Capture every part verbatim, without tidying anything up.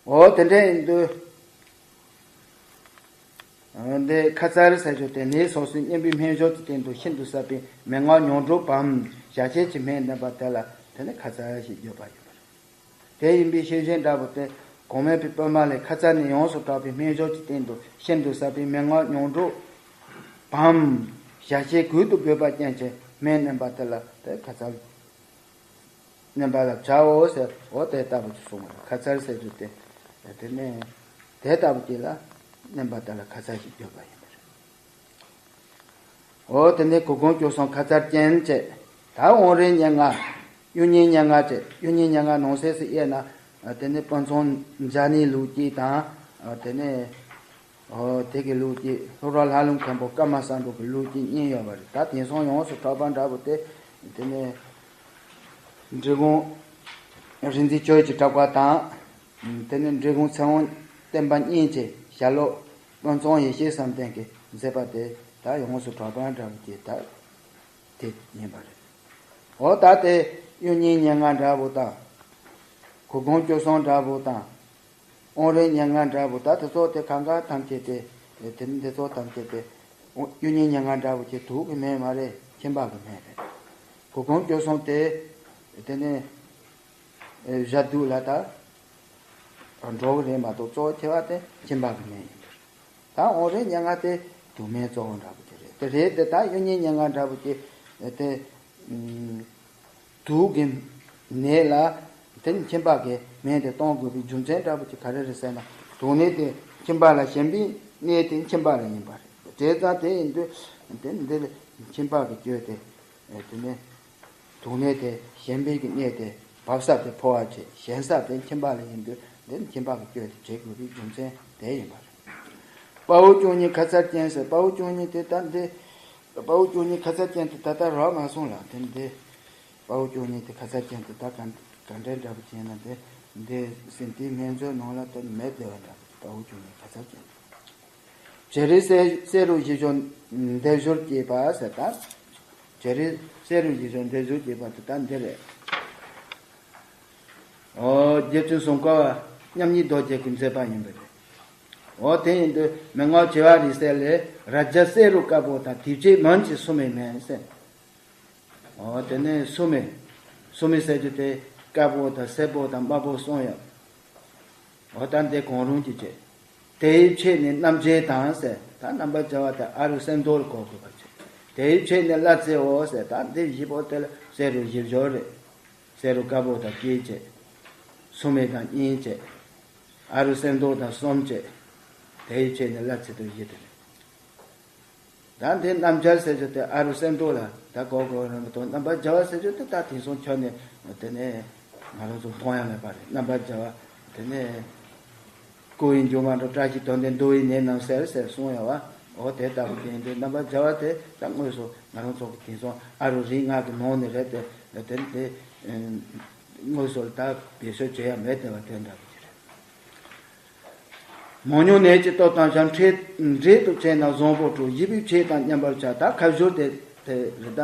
འོ་དེ་འདྲ་ཡིན་དུས། འདི་ཁ་ཚར་ཟེར་རྒྱུ་དེ་ནད་སོ་སོའི་གཉེན་པོའི་སྨན་སྦྱོར་གྱི་སྟེང་དུ་ཤིན་ཏུ་ཟབ་པའི་མན་ངག་མྱོང་གྲོལ་བམ་ཞལ་ཆད་ཀྱི་སྨན་བསྣན་པ་དེ་ལ་དེ་ནི་ཁ་ཚར་ཞེས་བརྗོད་པ་ཡིན་པ་རེད། དེ་ཡིན་པའི་ཤེས་བཞིན་འདྲ་པོ་དེ་གོང་མའི་པདྨ་ལས་ཁ་ཚར་ནས་ཡོངས་སུ་གྲགས་པའི་སྨན་སྦྱོར་གྱི་སྟེང་དུ་ཤིན་ཏུ་ཟབ་པའི་མན་ངག་མྱོང་གྲོལ་བམ་ཞལ་ཆད་གུད་དུ་བགོས་པ་ཅན་གྱི་སྨན་བསྣན་པ་དེ་ལ་དེ་ཁ་ཚར། མནན་པ་ལ་བྱའོ་ཟེར། འོ་དེ་ལྟ་བུ་ཅིག་གསུངས་པ་རེད། ཁ་ཚར་ཟེར་རྒྱུ་དེ། དེ་ནས་དེ་ལྟ་བུ་ཅིག་ལ་མནན་པ་དེ་ལ་ཁ་ཚར་ཞེས་བརྗོད་པ་ཡིན་པ་རེད། འོ་དེ་ནས་གོ་གོང་བཅུ་གསུམ་ཁ་ཚར་ཅན་བྱས། ད་དབང་རིགས་མྱ་ངན། གཡུ་རྙིང་མྱ་ངན་བྱས། གཡུ་རྙིང་མྱ་ངན་ནང་གསེས་སུ་དབྱེ་ན། དེ་ནས་དཔེ་མཚོན་འཇའ་ནིའི་ལུགས་ཀྱི་དང་། དེ་ནས། ཨོ་དེ་གི་ལུགས་ཀྱི་སློབ་གྲྭ་ལྷ་ལུང་མཁན་པོ་ཀརྨ་བསམ་གྲུབ་ཀྱི་ལུགས་ཀྱི་གཉིས་ཡོད་པ་རེད། ད་དེང་སང་ཡོངས་སུ་གྲགས་པ་འདྲ་པོ་དེ། དེ་ནས་འབྲི་གུང་རིག་འཛིན་ཆོས་ཀྱི་གྲགས་པ་དང་། དེ་ནས་འབྲི་གུང་ཚེ་དབང་བསྟན་པ་གཉིས་ཀྱི་ཞལ་སློབ་དཔེ་མཚོན་ཡེ་ཤེས་བསམ་གཏན་གྱིས་མཛད་པ་དེ་ད་ཡོངས་སུ་གྲགས་པ་འདྲ་པོ་དེ་ད་དེ་ཡིན་པ་རེད། འོ་ད་དེ་གཡུ་རྙིང་མྱ་ངན་འདྲ་པོ་དང་། གོ་གོང་བཅུ་གསུམ་འདྲ་པོ་དང་། དབང་རིགས་མྱ་ངན་འདྲ་པོ་ད་དེ་ཚོ་དེ་གང་ག་ཐམས་ཅད་དེ། དེ་ནི་དེ་ཚོ་ཐམས་ཅད་དེ། གཡུ་རྙིང་མྱ་ངན་འདྲ་པོ་ཅིག་དུག་གི་སྨན་མ་རེད། ཁྱིམ་པ་གི་སྨན་རེད། གོ་གོང་བཅུ་གསུམ་དེ། དེ་ནི་བཞག་སྡོད་ལ་ད་འགྲོ་གི་རེད་མ་གཏོགས་གཙོ་བོ་ཆེ་བ་དེ་ཁྱིམ་པ་གི་སྨན་ཡིན་པ་རེད། ད་དབང་རིགས་མྱ་ངན་དེ་དུག་སྨན་གཙོ་བོ་འདྲ་པོ་ཅིག་རེད། དེ་རེད་དེ་ད་གཡུ་རྙིང་མྱ་ངན་འདྲ་པོ་ཅིག་དེ། དུག་གི་ནད་ལ་དེ་ནི་ཁྱིམ་པ་གི་སྨན་དེ་གཏོང་དགོས་པའི་རྒྱུ་མཚན་འདྲ་པོ་ཅིག་ག་རེ་རེད་ཟེར་ན། དུག་ནད་དེ་ཁྱིམ་པ་ལ་ཞན་པའི་ནད་དེ་ཁྱིམ་པ་ལ་ཡིན་པ་རེད། བྱས་ཙང་དེ་ཡིན་དུས་དེ་ནི་འདི་ཁྱིམ་པ་གི་སྐྱོན་དེ། དེ་ནི་དུག་ནད་དེ་ཞན་པའི་གི་ནད་དེ་བབས་ས་དེ་ཕོ་བ་བྱས། ཞན་ས་དེ་ཁྱིམ་པ་ལ་ཡིན་དུས་དེ་ནི་ཁྱིམ་པ་གི་སྐྱོན་དེ་བྱེད་དགོས་པའི་རྒྱུ་མཚན་དེ་ཡིན་པ་རེད། དཔའ་བོ་བཅུ་གཉིས་ཁ་ཚར་ཅན་ཟེར། དཔའ་བོ་བཅུ་གཉིས་དེ་ད་འདི། དཔའ་བོ་བཅུ་གཉིས་ཁ་ཚར་ཅན་དེ་ད་ལྟ་རག་མ་སོང་ལ། དེ་འདི། དཔའ་བོ་བཅུ་གཉིས་དེ་ཁ་ཚར་ཅན་དེ་ད་ག་ག་འདྲའི་འདྲ་པོ་བྱས་ན་དེ། འདི་སེམས་དེའི་སྨན་མཛོད་ནང་ལ་དེ་མེད་བསྡད་པ་འདྲ་པོ། དཔའ་བོ་བཅུ་གཉིས་ཁ་ཚར་ཅན། བྱེ་རིལ་བསེ་བསེ་རུ་བཞི་བཅུ་འདེབས་སྦྱོར་བཅས་པ་ཟེར་ད། བྱེ་རིལ་བསེ་རུ་བཞི་བཅུ་འདེབས་སྦྱོར་བཅས་པ་དེ་ད་འདི་རེད། ཨོ་རྗེ་བཙུན་སྲུང་འཁོར་མཉམ་ཉིད་རྡོ་རྗེ་གིས་མཛད་པ་ཡིན་པ་རེད། ཨོ་དེ་ཡིན་དུས་མན་ངག་བྱེ་བ་རིལ་བསྲེས་ལས། ར་རྒྱ་བསེ་རུ་དཀར་པོ་དང་། དེ་བཅས་མོན་གྱི་སུ་མེད་སྨན་ཟེར། ཨོ་དེ་ནས་སུ་མེད། སུ་མེད་ཟེར་རྒྱུ་དེ་དཀར་པོ་དང་སེར་པོ་དང་དམར་པོ་གསུམ་ཡོད། ཨོ་ད་འདི་གང་རུང་གི་བྱས། དེའི་ཕྱེད་ནི་རྣམ་བྱེད་དང་ཟེར། ད་རྣམ་པར་བྱ་བ་དེ་ཨ་རུ་སེམས་རྟོགས་ལ་གོ་དགོས་པ་བྱས། དེའི་ཕྱེད་ནི་བླ་ཚེའོ་ཟེར། ད་འདི་བཞི་པོ་དེ་ལ་བསེ་རུ་བཞི་སྦྱོར་རེད། བསེ་རུ་དཀར་པོ་དང་གཅིག་བྱས། སུ་མེད་དང་གཉིས་བྱས། ཨ་རུ་སེམས་རྟོགས་དང་གསུམ་བྱས། དེའི་ཕྱེད་ནི་བླ་ཚེ་དང་བཞི་དེ་རེད། ད་འདི་རྣམ་བྱར་ཟེར་རྒྱུ་དེ་ཨ་རུ་སེམས་རྟོགས་ལ་ད་གོ་དགོས་རེད་མ་གཏོགས། རྣམ་པར་བྱ་བ་ཟེར་རྒྱུ་དེ་ད་དེང་སང་ཁྱོན་ནས་དེ་ནས་ང་རང་ཚོ་མཐོང་ཡ་མེད་པ་རེད། རྣམ་པར་བྱ་བ་དེ་ནས་ཀོ་བའི་མཇུག་མ་འགྲོ། བཀྲ་ཤིས་དོན་ལྡན་འདུ་བའི་ནད་རྣམས་སེལ་ཟེར་གསུངས་ཡོད་པ། འོ་དེ་ལྟ་བུ་དེ་ཡིན་དུས་རྣམ་པར་བྱ་བ་དེ་ད་དངོས་སུ་ང་རང་ཚོ་གི་དེང་སང་ཨ་རུ་རིགས་ལྔ་གི་ནང་ནས་རེད་དེ། དེ་དེ་དངོས་སུ་ད་བེད་སྤྱོད་བྱེད་ཡ་མེད་དེ་བ་དེ་འདྲ་བོ་ཅིག་རེད། མང་ཉུང་ནད་ཀྱི་སྟོབས་དང་བཞག་འབྲས། འབྲས་དུ་བྱས་ན་བཟང་པོ་དྲུག། བཞི་པའི་ཕྱེད་དང་མཉམ་པར་བྱ། ད་ཁ་སྦྱོར་དེ་དེ་རེད། ད་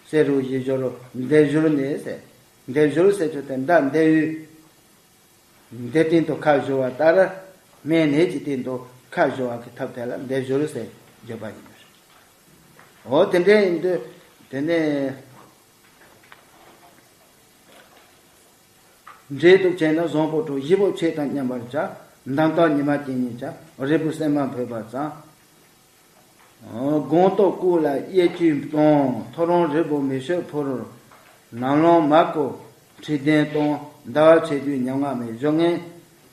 བསེ་རུ་བཞི་སྦྱོར་འདེབས་སྦྱོར་ནི་ཟེར། འདེབས་སྦྱོར་ཟེར་རྒྱུ་དེ་མདའ་འདེབས་ཡུལ། འདི་སྟེང་དུ་ཁ་སྦྱོར་བ་ལྟར། སྨན་ནད་ཀྱི་སྟེང་དུ་ཁ་སྦྱོར་བ་གི་ཐབས་དེ་ལ་འདེབས་སྦྱོར་ཟེར་བརྗོད་པ་ཡིན། འོ་དེ་འདྲ་ཡིན་དུས་དེ་ནས། འབྲས་དུ་བྱས་ན་བཟང་པོ་དྲུག། བཞི་པོ་ཕྱེད་དང་མཉམ་པར་བྱ། འདམ་དག་ཉི་མ་གཅིག་གཉིས་བྱ། རིལ་བུ་སྲན་མ་ཕུལ་བ་ཙམ། སྒོང་སྟོབས་བཀོད་ལ་གཡས་བཅུད་བཏང་། ཐོ་རངས་རིལ་བུ་མེ་ཤོད་ཕུལ། ནམ་ལངས་མར་བསྐོལ་མཁྲིས་ལྡན་བཏང་། ཟླ་བ་ཕྱེད་དུས་ཉམ་ང་མེད། སྦྱོར་ངན།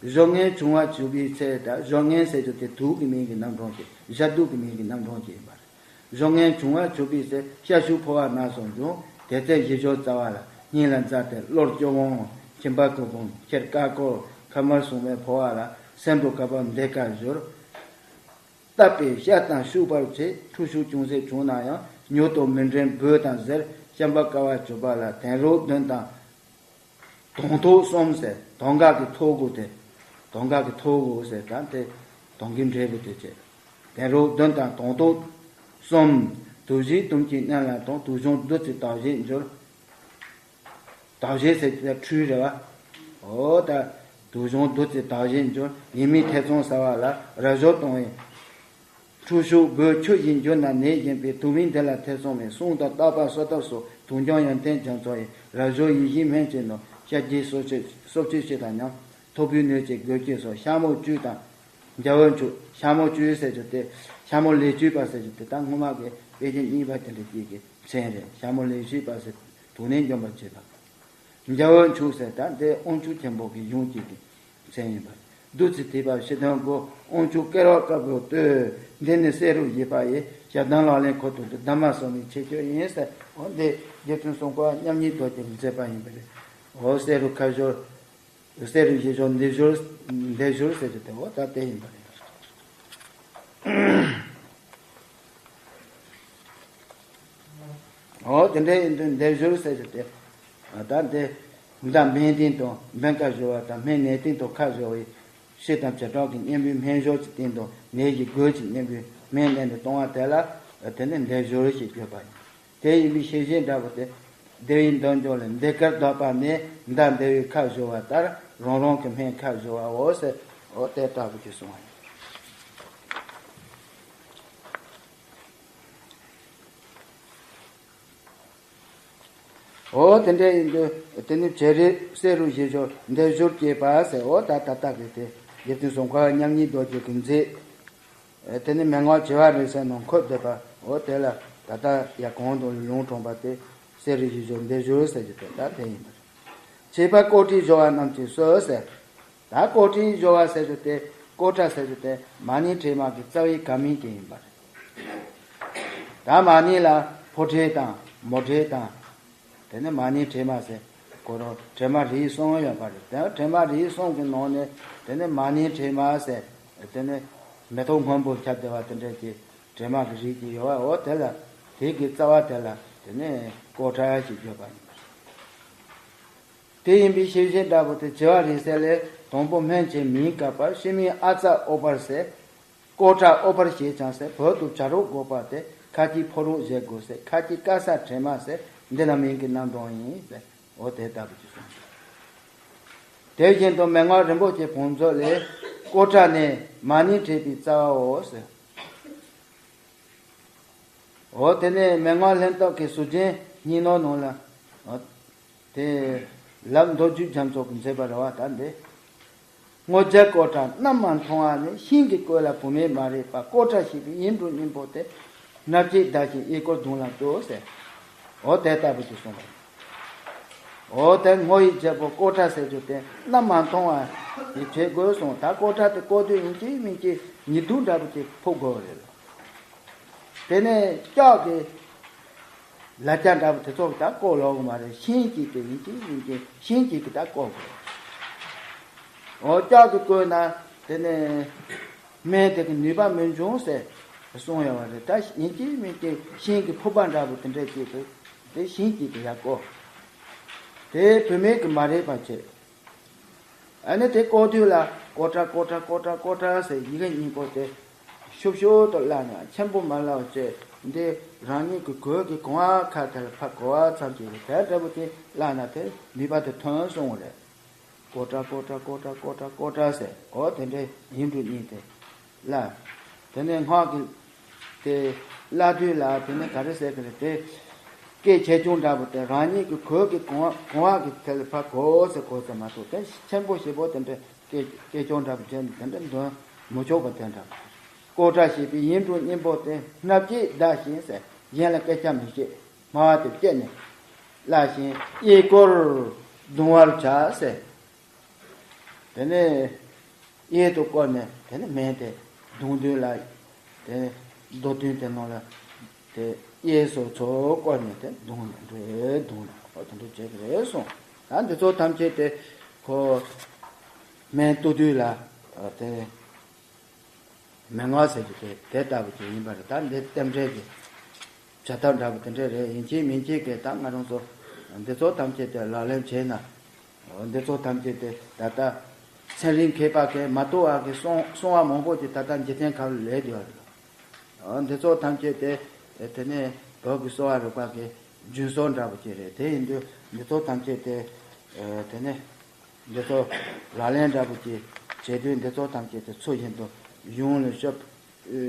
སྦྱོར་ངན་བྱུང་བ་བྱུག་པའི་ཚེ། ད་སྦྱོར་ངན་ཟེར་རྒྱུ་དེ་དུག་གི་མིང་གི་རྣམ་གྲངས་ཀྱི། བཞག་སྡོད་ཀྱི་མིང་གི་རྣམ་གྲངས་ཀྱི་ཡིན་པ་རེད། སྦྱོར་ངན་བྱུང་བ་བྱུག་པའི་ཚེ། ཤ་ཤུག་ཕོ་བ་ན་སོགས་འབྱུང་། དེ་ཚེ་བཞི་སྦྱོར་རྩ་བ་ལ། སྙིང་ལ་འཛག་སྟེ་གློར་སྐྱོ་འོང་། ཁྱིམ་པ་ཀུན་ཕོངས། ཁྱེར་དཀར་ཀོར་ཁ་དམར་སྲུང་མའི་ཕོ་བ་ལ། སེམས་དུ་དགའ་བ་འདི་སྐད་སྦྱོར། བཏབ་པས་ཤ་དང་བཤུ་བར་བྱེད། འཁྲུ་ཤུགས་ཅུང་ཟད་བྱུང་ན་ཡང་། མྱུར་དུ་མི་འདྲེན་འབོད་དང་ཟེར། བྱམས་པ་དཀའ་བ་སྤྱོད་པ་ལ། དོན་རོགས་བདུན་དང་། དོན་ཐོག་གསུམ་ཟེར། དོན་དགའ་གི་ཐོག་གོ་དེ། དོན་དགའ་གི་ཐོག་གོ་ཟེར། ད་དེ་དོན་གྱི་འབྲས་བུ་དེ་བྱེད། དོན་རོགས་བདུན་དང་དོན་ཐོག་གསུམ། དུག་ཞིག་དུམ་གྱིས་མནན་ལ་གཏོང་། དུག་གཞུང་བདུད་རྩི་དག་བྱེད་འབྱོར། དག་བྱེད་ཟེར་དེ་འཁྲུལ་རེད་བ། འོ་ད། དུག་གཞོང་བདུད་རྩི་དག་བཞིན་འབྱུང་། ཡིད་མི་ཐེ་ཚོམ་ཟ་བ་ལ་རབ་གཞོལ་གཏོང་བའི། འཁྲུ་ཤོག་སྦོས་ཆུ་བཞིན་རྒྱུ་ན་ནད་གཞན་པའི། དུག་མིན་དེ་ལ་ཐེ་ཚོམ་མེད། སྲུང་དང་བརྟག་པ་གསོ་ཐབས་སོགས། དུག་འཇོམས་ཡོན་ཏན་རྒྱ་མཚོ་ཡི། རབ་གཞོལ་ཡིད་བཞིན་སྨན་གྱི་ནོར། ཤ་རྒྱུས་གསོ་བྱེད་གསོ་བྱེད་ཕྱེ་དང་མཉམ། ཐོར་བུའི་སྣོད་ཀྱི་སྒོས་སྐྱེ་སོགས། ཤ་མོ་བཅུད་དང་འཇའ་འོད་མཆོག། ཤ་མོ་བཅུད་ཟེར་རྒྱུ་དེ། ཤ་མོ་ལས་བཅོས་པ་ཟེར་རྒྱུ་དེ་ད་སྔོན་མ་གི་དཔེ་ཆ་གཉིས་པ་དེ་འདྲ་ཅིག་གི་མཚན་རེད། ཤ་མོ་ལས་བཅོས་པ་ཟེར། དུག་ནད་འཇོམས་པར་བྱེད་པ། འཇའ་འོད་མཆོག་ཟེར་ད་འདི་དབང་ཕྱུག་ཆེན་པོ་གི་གཞུང་གཅིག་གི་མཚན་ཡིན་པ། བདུད་རྩི་ཐིགས་པ་ཕྱི་དོན་དགུ། དབང་ཕྱུག་སྐལ་བ་དཀར་པོ་བསྟོད། འདི་ནི་བསེ་རུ་བཞི་པ་ཡི། ཞལ་གདམས་ལག་ལེན་ཁོ་ཐུག་ཏུ། གདམས་ངག་སྲུང་མའི་ཁྱད་ཆོས་ཡིན་ཟེར། འོ་འདི་རྗེ་བཙུན་སྲུང་འཁོར་མཉམ་ཉིད་རྡོ་རྗེ་གིས་མཛད་པ་ཡིན་པ་རེད། འོ་བསེ་རུ་ཁ་བཞུར། བསེ་རུ་བཞི་བཞུར་འདི་བཞུར། འདི་བཞུར་ཟེར་རྒྱུ་དེ་འོ་ད་དེ་ཡིན་པ་རེད། འོ་དེ་འདྲ་ཡིན་དུས་འདི་བཞུར་ཟེར་རྒྱུ་དེ། ད་འདི་མདའ་འབེན་སྟེང་དུ་འབེན་ཁ་བཞུར་བ་དང་སྨན་ནད་སྟེང་དུ་ཁ་བཞུར་བའི་ཕྱི་དང་བྱེ་བྲག་གི་གཉེན་པོའི་སྨན་ཞོར་གྱི་སྟེང་དུ་ནད་ཀྱི་རྒོལ་གྱི་གཉེན་པོའི་སྨན་ལྡན་དུ་གཏོང་བ་དེ་ལ་དེ་ནི་འདི་བཞུར་ཞེས་བརྗོད་པ་ཡིན། དེ་ཡིན་པའི་ཤེས་བཞིན་འདྲ་པོ་དེ། བདེ་བའི་འདོད་འཇོ་ལས། འདི་སྐད་བཟླས་པ་ནི་མདའ་འདི་བའི་ཁ་བཞུར་བ་ལྟར་རང་རང་གི་སྨན་ཁ་བཞུར་བའོ་ཟེར། འོ་དེ་ལྟ་བུ་ཅིག་གསུངས་པ་ཡིན། འོ་དེ་འདྲ་ཡིན་དུས་དེ་ནི་བྱེ་རིལ་བསེ་རུ་བཞི་བཞུར་འདི་བཞུར་བྱེད་པ་ཟེར། འོ་ད་ད་ལྟ་གི་དེ་རྗེ་བཙུན་སྲུང་འཁོར་མཉམ་ཉིད་རྡོ་རྗེ་གིས་མཛད། དེ་ནི་མན་ངག་བྱེ་བ་རིས་ཟེར་ནང་འཁོད་བསྡད་པ། འོ་དེ་ལ་ད་ལྟ་ཡར་གོང་དུ་ལུང་དྲངས་པ་དེ་བསེ་རུ་བཞི་བཞུར་འདི་བཞུར་ཟེར་རྒྱུ་དེ་ད་དེ་ཡིན་པ་རེད། བྱིས་པ་ཀོ་ཊི་བཞུ་བ་རྣམས་ཀྱིས་གསོལ་ཟེར། ད་ཀོ་ཊི་བཞུ་བ་ཟེར་རྒྱུ་དེ་ཀོ་ཊ་ཟེར་རྒྱུ་དེ་མ་ཎི་བྲིས་མ་གི་རྩ་བའི་ག་མིང་དེ་ཡིན་པ་རེད། ད་མ་ཎི་ལ་ཕོ་བྲིས་དང་མོ་བྲིས་དང་། དེ་ནས་མ་ཎི་བྲིས་མ་ཟེར། ཁོ་རང་བྲིས་མ་རིགས་གསུམ་ཡོད་པ་རེད། དེ་བྲིས་མ་རིགས་གསུམ་གྱི་ནང་ནས་དེ་ནས་མ་ཎི་བྲིས་མ་ཟེར། དེ་ནས་མེ་ཏོག་སྔོན་པོ་ཁྱབ་བསྡད་པ་དེ་འདྲ་གྱི་བྲིས་མ་གི་རིགས་ཀྱི་ཡོད་པ། འོ་དེ་ལ་དེ་གི་རྩ་བ་དེ་ལ་དེ་ནས་ཀོ་ཊ་ཞེས་བརྗོད་པ་ཡིན། དེ་ཡིན་པའི་ཤེས་བཞིན་འདྲ་པོ་དེ་བྱེ་བ་རིས་ཟེར་ལས། དང་པོ་སྨན་གྱི་མིང་བཀོད་པ། ཕྱི་མིང་ཨ་ཙ་ཨོ་པར་ཟེར། ཀོ་ཊ་ཨོ་པར་ཞེས་ཀྱང་ཟེར། བོད་དུ་བྱ་རོག་སྒོག་པ་སྟེ། ཁ་ཅིག་ཕོ་རོག་ཞེས་དགོས་ཟེར། ཁ་ཅིག་དཀར་གསལ་དྲི་མ་ཟེར། འདི་ལ་མིང་གི་རྣམ་གྲངས་ཡིན་ཟེར། འོ་དེ་ལྟ་བུ་ཅིག་གསུངས། དེ་བཞིན་དུ་མན་ངག་རིན་པོ་ཆེ་བང་མཛོད་ལས། ཀོ་ཊ་ནི་མ་ཎི་བྲིས་པའི་རྩ་བའོ་ཟེར། འོ་དེ་ནས་མན་ངག་ལྷན་ཐབས་ཀྱི་ཟུར་རྒྱན་སྙིང་ནོར་ནང་ལ། འོ་དེ་ལབ་མདོ་རྒྱུད་རྒྱ་མཚོ་གིས་མཛད་པ་རེད་པ། ད་འདི། སྔོ་སྦྱར་ཀོ་ཊ་རྣམ་མ་མཐོང་བ་ནི། ཤིང་གི་བརྐོས་ལ་བུད་མེད་མ་རེག་པ། ཀོ་ཊ་ཞེས་པའི་ཡིད་འཕྲོག་སྙིང་པོ་སྟེ། སྣ་བརྒྱས་བརྡར་ཞིང་གཡས་སྐོར་བརྡུངས་ལ་བསྟོད་ཟེར། འོ་དེ་ལྟ་བུ་ཅིག་གསུངས་པ། འོ་དེ་སྔོ་ཡི་རྒྱལ་པོ་ཀོ་ཊ་ཟེར་རྒྱུ་དེ་རྣམ་མ་མཐོང་བ་ཡིས་བྱེད་དགོས་གསུངས། ད་ཀོ་ཊ་དེ་བརྐོ་དུས་ཡིན་གཅིག་མིན་གཅིག་ཉི་གདུགས་འདྲ་པོ་ཅིག་ཕོག་དགོས་པ་རེད། དེ་ནས་ལྕགས་ཀྱི་ལ་རྒྱ་འདྲ་པོ་དེ་ཚོ་ད་བརྐོ་ལོང་གི་མ་རེད། ཤིང་གཅིག་གིས་ཡིན་གཅིག་མིན་གཅིག་ཤིང་གཅིག་གིས་ད་བརྐོ་དགོས། འོ་ལྕགས་ཀྱིས་བརྐོས་ན་དེ་ནས་སྨན་དེ་གི་ནུས་པ་མི་འབྱུང་ཟེར་གསུངས་ཡོད་པ་རེད། ད་ཡིན་གཅིག་མིན་གཅིག་ཤིང་གི་ཕུར་པ་འདྲ་པོ་དེ་འདྲ་ཅིག་གིས་དེ་ཤིང་གཅིག་གིས་ཡར་བརྐོ། དེ་བུད་མེད་ཀྱིས་མ་རེག་པ་བྱས། ཨ་ནི་དེ་བརྐོ་དུས་ལ་ཀོ་ཊ་ཀོ་ཊ་ཀོ་ཊ་ཀོ་ཊ་ཟེར་ཡི་གེ་སྙིང་པོ་དེ་ཤུབ་ཤུབ་ཏུ་བརླགས་ནས་ཆེན་པོ་མ་བརླག་པ་བྱས། འདི་རང་ཉིད་ཀྱི་གོས་ཀྱི་གོང་བ་ཁ་དེ་ལ་ཕར་གོ་བ་ཙམ་ཅིག་རེད། དེ་འདྲ་པོ་དེ་བརླགས་ན་དེ་ནུས་པ་དེ་ཐོན་སོང་བ་རེད། ཀོ་ཊ་ཀོ་ཊ་ཀོ་ཊ་ཀོ་ཊ་ཀོ་ཊ་ཟེར། འོ་དེ་འདྲའི་ཡིད་འཕྲོག་སྙིང་དེ་བརླགས། དེ་ནས་སྔགས་ཀྱི་དེ་བརླག་དུས་ལ་དེ་ནས་ག་རེ་ཟེར་གི་རེད་དེ། སྐད་ཆེ་ཆུང་འདྲ་པོ་དེ་རང་ཉིད་ཀྱི་གོས་ཀྱི་གོང་བ་གོང་བ་གི་དེ་ལ་ཕར་གོ་ཟེར་གོ་ཟེར་མ་གཏོགས། དེ་ཆེན་པོ་ཞེ་པོ་དེ་འདྲ་སྐད་སྐད་ཆུང་འདྲ་པོ་བྱས་ནས་དེ་འདྲ་འདོན་མི་ཆོག་པ་དེ་འདྲ། ཀོ་ཊ་ཞེས་པའི་ཡིད་འཕྲོག་སྙིང་པོ་སྟེ། སྣ་བརྒྱས་བརྡར་ཞིང་ཟེར། གཞན་ལ་སྐད་ཆ་མི་བཤད། སྨྲ་བ་དེ་བཅད་ནས་བརླགས་ཤིང་གཡས་སྐོར་བརྡུང་བར་བྱ་ཟེར། དེ་ནས་གཡས་དུ་བསྐོར་ནས་དེ་ནས་སྨན་དེ་བརྡུང་དུས་ལ། དེ་ནས་རྡོ་བརྡུང་དེ་ནང་ལ་དེ་གཡས་སོ་སོ་བསྐོར་ནས་དེ་བརྡུང་ནས་འགྲོ་བརྡུང་ནས་ཨོ་དེ་འདྲ་བྱེད་ཀྱི་རེད་གསུངས། ད་འདི་ཚོ་ཐམས་ཅད་དེ་ཁོ་སྨན་བཏུ་དུས་ལ་དེ། མན་ངག་ཟེར་རྒྱུ་དེ་དེ་ལྟ་བུ་ཅིག་ཡིན་པ་རེད། ད་འདི་རྟེན་འབྲེལ་གྱི་བྱ་ཐབས་འདྲ་པོ་དེ་འདྲ་རེད། ཡིན་གཅིག་མིན་གཅིག་གི་ད་ང་རང་ཚོ་འདི་ཚོ་ཐམས་ཅད་དེ་ལག་ལེན་བྱས་ན། འདི་ཚོ་ཐམས་ཅད་དེ་ད་ལྟ་ཚན་རིག་མཁས་པ་གིས་མ་དོ་བ་གི་གསུང་གསུང་བ་མང་པོ་ཅིག་ད་ལྟ་འཇིག་རྟེན་ཁམས་ལ་ལས་བསྡད་ཡོད་རེད། འདི་ཚོ་ཐམས་ཅད་དེ་དེ་ནས་བོད་ཀྱི་གསོ་བ་རིག་པ་གི་རྒྱུན་སྲོལ་འདྲ་པོ་ཅིག་རེད། དེ་ཡིན་དུས་འདི་ཚོ་ཐམས་ཅད་དེ་དེ་ནས། འདི་ཚོ་ལག་ལེན་འདྲ་པོ་ཅིག་བྱེད་དུས། འདི་ཚོ་ཐམས་ཅད་དེ་ཚུལ་བཞིན་དུ་གཞུང་ལ་ཞུགས།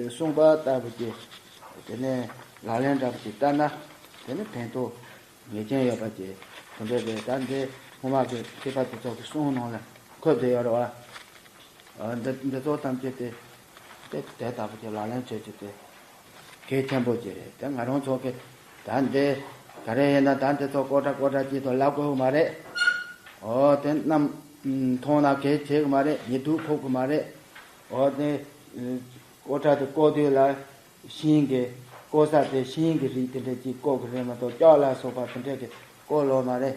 གསུངས་པ་ལྟ་བུ་ཅིག་དེ་ནས་ལག་ལེན་འདྲ་པོ་ཅིག་བསྟར་ན། དེ་ནི་ཕན་ཐོགས་ངེས་ཅན་ཡོད་པ་ཅིག་དེ་འདྲ་རེད། ད་འདི་སྔོན་མ་གི་མཁས་པ་དེ་ཚོ་གི་གསུང་ནང་ལ་འཁོད་བསྡད་ཡོད་རེད་བ། འདི་འདི་ཚོ་ཐམས་ཅད་དེ་དེ་དེ་ལྟ་བུ་ཅིག་ལག་ལེན་བྱེད་རྒྱུ་དེ་གལ་ཆེན་པོ་ཅིག་རེད། དེ་ང་རང་ཚོ་གི་ད་འདི་ག་རེ་ཡིན་ན། ད་འདི་ཚོ་ཀོ་ཊ་ཀོ་ཊ་ཅིག་ཏུ་ལབ་དགོས་མ་རེད། འོ་དེ་རྣམས་མཐོང་ན་གལ་ཆེ་གི་མ་རེད། ཉེ་དུ་ཕོག་གི་མ་རེད། འོ་དེ་ཀོ་ཊ་དེ་བརྐོ་དུས་ལ་ཤིང་གི་བརྐོ་ས་དེ་ཤིང་གི་རིགས་དེ་འདྲ་ཅིག་བརྐོ་གི་རེད་མ་གཏོགས། ལྕགས་ལ་སོགས་པ་དེ་འདྲ་གི་བརྐོ་ལོ་མ་རེད།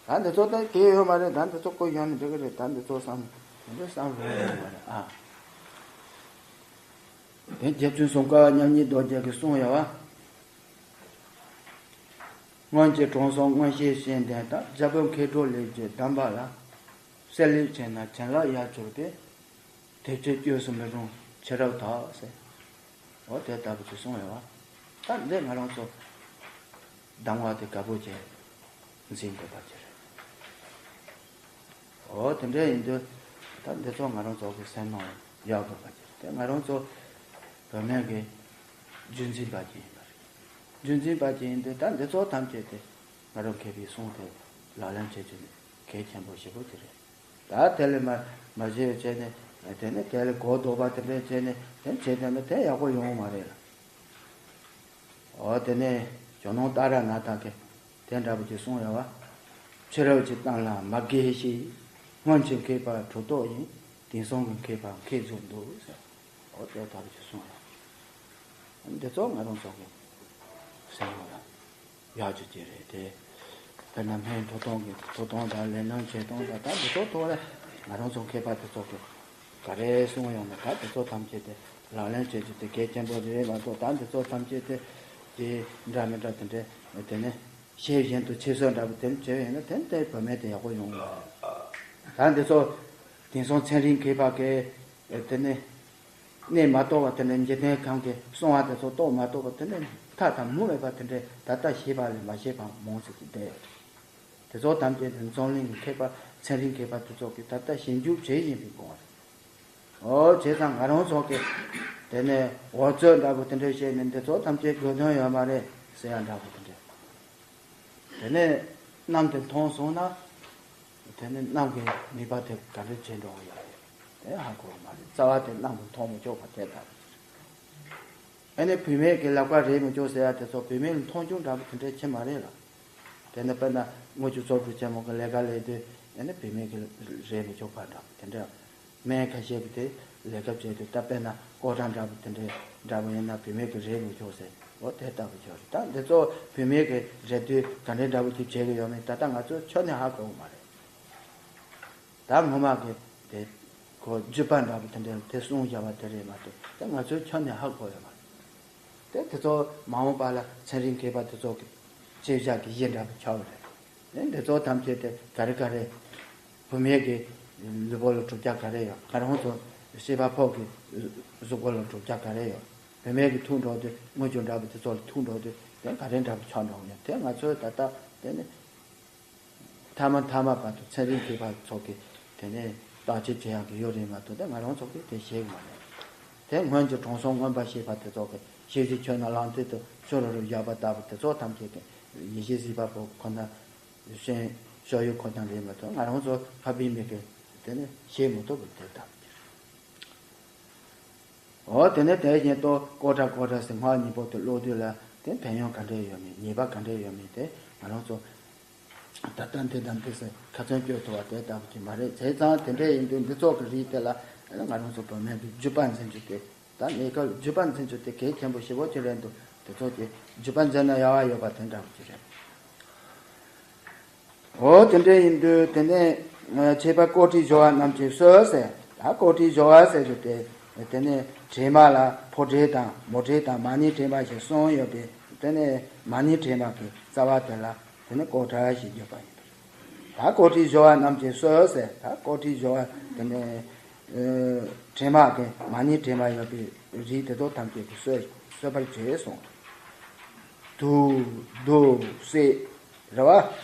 ད་འདི་ཚོ་ད་གལ་ཡོད་མ་རེད། ད་འདི་ཚོ་བརྐོ་ཡོང་ནས་འགྲིག་གི་རེད། ད་འདི་ཚོ་བསམ་འདི་འདྲ་བསམ་རུང་ཡོད་མ་རེད་ཨ། དེ་རྗེ་བཙུན་སུམ་མཁའ་མཉམ་ཉིད་རྡོ་རྗེ་གིས་གསུངས་ཡོད་བ། སྔོན་གྱི་དྲང་སྲོང་མངོན་ཤེས་བཞིན་ལྡན་དང་། རྒྱལ་པོ་མཁས་གྲོགས་ལས་ཀྱི་གདམས་པ་ལ། བསྲེ་ལྷད་ཆེ་ན་བྱིན་རླབས་ཡལ་གྱུར་པས། དེ་ཕྱིར་སྐྱོ་སུ་མི་རུང་ཕྱི་རབས་དག་ཟེར། འོ་དེ་ལྟ་བུ་ཅིག་གསུངས་ཡོད་བ། ད་འདི་ང་རང་ཚོ་གདམས་ངག་དེ་དགའ་པོ་བྱས་འཛིན་དགོས་པ་ཅིག་རེད། འོ་དེ་འདྲ་ཡིན་དུས་ད་འདི་ཚོ་ང་རང་ཚོ་གི་སེམས་ནང་ཡག་དགོས་པ་ཅིག་རེད། དེ་ང་རང་ཚོ་བོད་སྨན་གི་རྒྱུན་འཛིན་པ་ཅིག་ཡིན་པ་རེད། རྒྱུན་འཛིན་པ་ཅིག་ཡིན་དུས་ད་འདི་ཚོ་ཐམས་ཅད་དེ་ང་རང་མཁས་པའི་གསུང་དེ་ལག་ལེན་བྱེད་རྒྱུ་ནི་གལ་ཆེན་པོ་ཞེ་པོ་ཅིག་རེད། ད་དེ་ལས་མ་མ་བྱས་བྱས་ནས་དེ་ནས་དེ་ལས་གོ་ལྡོག་པ་དེ་འདྲ་བྱས་ནས་དེ་བྱས་བསྡད་ན་དེ་ཡག་པོ་ཡོང་བ་མ་རེད་ལ། འོ་དེ་ནས་ཇོ་ནང་ཏཱ་ར་ནཱ་ཐ་གིས་དེ་འདྲ་པོ་ཅིག་གསུངས་ཡོད་བ། ཕྱི་རབས་ཀྱི་གཏམ་ལ་མ་དགའ་ཞིག། སྔོན་གྱི་མཁས་པ་གྲུབ་ཐོབ་ཡིན། དེང་སང་གི་མཁས་པ་མཁས་རྫོགས་འདུག་ཟེར། འོ་དེ་ལྟ་བུ་ཅིག་གསུངས་ཡོད། འདི་ཚོ་ང་རང་ཚོ་གི་སེམས་ལ་ཡག་རྒྱུ་ཅིག་རེད་དེ། དཔེར་ན་སྨན་འཐུང་སྟངས་ཀྱི་འཐུང་སྟངས་དང་ལེན་ལེན་བྱེད་སྟངས་དང་ད་འདི་ཚོ་ཐོག་ལ་ང་རང་ཚོ་མཁས་པ་དེ་ཚོ་གི་ག་རེ་གསུངས་ཡོང་ན་ད་དེ་ཚོ་ཐམས་ཅད་དེ་ལག་ལེན་བྱེད་རྒྱུ་དེ་གལ་ཆེན་པོ་རེད་མ་གཏོགས། ད་འདི་ཚོ་ཐམས་ཅད་དེ་དེ་འདྲ་མི་འདྲ་དེ་འདྲ་དེ་ནས་ཤེས་བཞིན་དུ་ཕྱིར་བཟོ་འདྲ་པོ་དེ་འདྲ་བྱས་ཡོང་ན་དེ་ནི་དེ་བུད་མེད་དེ་ཡག་པོ་ཡོང་གི་མ་རེད། ད་འདི་ཚོ་དེང་སང་ཚན་རིག་མཁས་པ་གིས་དེ་ནས་གནས་མ་རྟོགས་པ་དེ་འདྲ། འཇིག་རྟེན་ཁམས་ཀྱི་གསང་བ་དེ་ཚོ་རྟོགས་མ་རྟོགས་པ་དེ་འདྲ་མཐའ་དང་མུ་མེད་པ་དེ་འདྲ་ད་ལྟ་ཤེས་པ་ལས་མ་ཤེས་པ་མང་ཙམ་ཅིག་བསྡད་ཡོད་རེད། དེ་ཚོ་ཐམས་ཅད་དེ་འཛམ་གླིང་གི་མཁས་པ་ཚན་རིག་མཁས་པ་དེ་ཚོ་གིས་ད་ལྟ་ཞིབ་འཇུག་བྱེད་བཞིན་པའི་སྐོར་རེད། འོ་བྱས་ཙང་ང་རང་ཚོ་གིས་དེ་ནས་འོལ་ཚོད་འདྲ་པོ་དེ་འདྲ་བཤད་ནས་འདི་ཚོ་ཐམས་ཅད་དགོས་དོན་ཡོད་མ་རེད་ཟེར་ཡ་འདྲ་པོ་དེ་འདྲ། དེ་ནས་གནམ་དེ་མཐོང་སོང་ན་དེ་ནས་གནམ་གྱི་ནུས་པ་དེ་ག་འདྲ་བྱེད་འགྲོ་གི་ཡོད་རེད། དེ་ཧ་གོ་བ་མ་རེད། རྩ་བ་དེ་གནམ་གྱིས་མཐོང་མི་ཆོག་པ་དེ་ལྟ་བུ་ཅིག་རེད། ཨ་ནི་བུད་མེད་ཀྱིས་ལག་པ་རེག་མི་ཆོག་ཟེར་ཡ་དེ་ཚོ་བུད་མེད་ལ་མཐོང་ཆུང་འདྲ་པོ་དེ་འདྲ་ཅིག་མ་རེད་ལ། དེ་ནི་དཔེར་ན་དངུལ་ཆུ་ཚོགས་སྒྲུབ་ཆེན་མོ་གི་ལས་ཀ་ལས་དུས་ཨ་ནི་བུད་མེད་ཀྱིས་རེག་མི་ཆོག་པ་འདྲ་པོ་དེ་འདྲ། སྨན་ཁ་ཤས་ཀྱིས་དེ་ལས་ཀ་བྱེད་དུས་ད་དཔེར་ན་ཀོ་ཊ་འདྲ་པོ་དེ་འདྲ་འདྲ་པོ་ཡིན་ན་བུད་མེད་ཀྱིས་རེག་མི་ཆོག་ཟེར། འོ་དེ་ལྟ་བུ་ཆོག་རེད། ད་འདི་ཚོ་བུད་མེད་ཀྱིས་རེག་དུས་ག་འདྲ་འདྲ་པོ་ཅིག་བྱེད་ཀྱི་ཡོད་མེད་ད་ལྟ་ང་ཚོས་ཁྱོན་ནས་ཧ་གོ་གི་མ་རེད། ད་སྔོན་མ་གི་དེ་ཁོ་རྒྱུད་པ་འདྲ་པོ་དེ་འདྲ་དེ་གསུངས་བཞག་པ་དེ་རེད་མ་གཏོགས་དེ་ང་ཚོས་ཁྱོན་ནས་ཧ་གོ་ཡོད་མ་རེད། དེ་དེ་ཚོ་མ་འོངས་པ་ལ་ཚན་རིག་མཁས་པ་དེ་ཚོ་གི་དཔྱད་བཞག་གི་གཞི་འདྲ་པོ་ཆགས་པ་རེད། དེ་འདི་ཚོ་ཐམས་ཅད་དེ་ག་རེ་ག་རེ་བུད་མེད་ཀྱི་ལུས་པོ་ལ་གྲུབ་ཆ་ག་རེ་ཡོད། ང་རང་ཚོ་སྐྱེས་པ་ཕོ་གི་གཟུགས་པོ་ལ་གྲུབ་ཆ་ག་རེ་ཡོད། བུད་མེད་ཀྱི་ཐུག་འགྲོ་དུས་དངུལ་ཆུ་འདྲ་པོ་དེ་ཚོ་ལ་ཐུག་འགྲོ་དུས་དེ་ག་རེ་འདྲ་པོ་ཆགས་འགྲོ་གི་ཡོད། དེ་ང་ཚོས་ད་ལྟ་དེ་ནི། མཐའ་མ་མཐའ་མ་བར་དུ་ཚན་རིག་མཁས་པ་ཚོ་གིས་དེ་ནས་བརྟག་དཔྱད་བྱེད་ཡག་གི་ཡོད་རེད་མ་གཏོགས་དེ་ང་རང་ཚོ་གིས་དེ་ཤེས་ཀྱི་མ་རེད། དེ་སྔོན་གྱི་དྲང་སྲོང་མངོན་པར་ཤེས་པ་དེ་ཚོ་གིས་ཤེས་བྱའི་ཆོས་རྣམས་ལག་མཐིལ་དུ་ཤོ་རུ་རུ་བཞག་པ་ལྟ་བུ་དེ་ཚོ་ཐམས་ཅད་ཀྱིས་ཡེ་ཤེས་གཟིགས་པ་པོ་ཁོ་ན་ཤེས་བྱའི་ཆོས་ཁོ་ན་རེད་མ་གཏོགས་ང་རང་ཚོ་ཕ་བུད་མེད་ཀྱིས་དེ་ནས་ཤེས་མི་ཐུབ་པ་དེ་ལྟ་བུ་དེ་རེད། འོ་དེ་ནས་དེ་བཞིན་དུ་ཀོ་ཊ་ཀོ་ཊ་ཟེར་སྔགས་གཉིས་པོ་དེ་ཀློག་དུས་ལ་དེ་ཕན་ཡོན་ག་འདྲ་ཡོད་མེད་ཉེས་པ་ག་འདྲ་ཡོད་མེད་དེ་ང་རང་ཚོ་ད་ལྟ་འདི་དང་འདི་ཟེར་ཁ་ཚོན་གཅོད་ཐུབ་པ་དེ་ལྟ་བུ་ཅིག་མ་རེད། བྱས་ཙང་དེ་འདྲ་ཡིན་དུས་འདི་ཚོ་གི་རིགས་དེ་ལ་ང་རང་ཚོ་བོད་སྨན་གྱི་རྒྱུད་པ་འཛིན་རྒྱུ་དེ་ད་གནས་སྐབས་རྒྱུད་པ་འཛིན་རྒྱུ་དེ་གལ་ཆེན་པོ་ཞེ་པོ་ཅིག་རེད་འདུག་དེ་ཚོ་གི་རྒྱུད་པ་འཛིན་ན་ཡག་པ་ཡོད་པ་དེ་འདྲ་བུ་ཅིག་རེད། འོ་དེ་འདྲ་ཡིན་དུས་དེ་ནས་ཨ་མཆེད་པ་ཀོ་ཊི་སྦྱོར་བ་རྣམས་ཀྱི་སྲོལ་ཟེར། ད་ཀོ་ཊི་སྦྱོར་བ་ཟེར་རྒྱུ་དེ་དེ་ནས་དྲི་མ་ལ་ཕོ་དྲི་དང་མོ་དྲི་དང་མ་ནིང་དྲི་མ་ཞེས་གསུམ་ཡོད་པས་དེ་ནས་མ་ནིང་དྲི་མ་གི་རྩ་བ་དེ་ལ་དེ་ནས་ཀོ་ཊ་ཞེས་བརྗོད་པ་ཡིན་པས། ད་ཀོ་ཊི་སྦྱོར་བ་རྣམས་ཀྱི་སྲོལ་ཟེར། ད་ཀོ་ཊི་སྦྱོར་བ་དེ་ནས་ཨ་དྲི་མ་གི་མ་ནིང་དྲི་མ་ཡོད་པའི་རིགས་དེ་དག་ཐམས་ཅད་ཀྱི་སྲོལ་གསོད་པར་བྱེད་གསུངས། དུག་དུག་སེ་རེད་བ།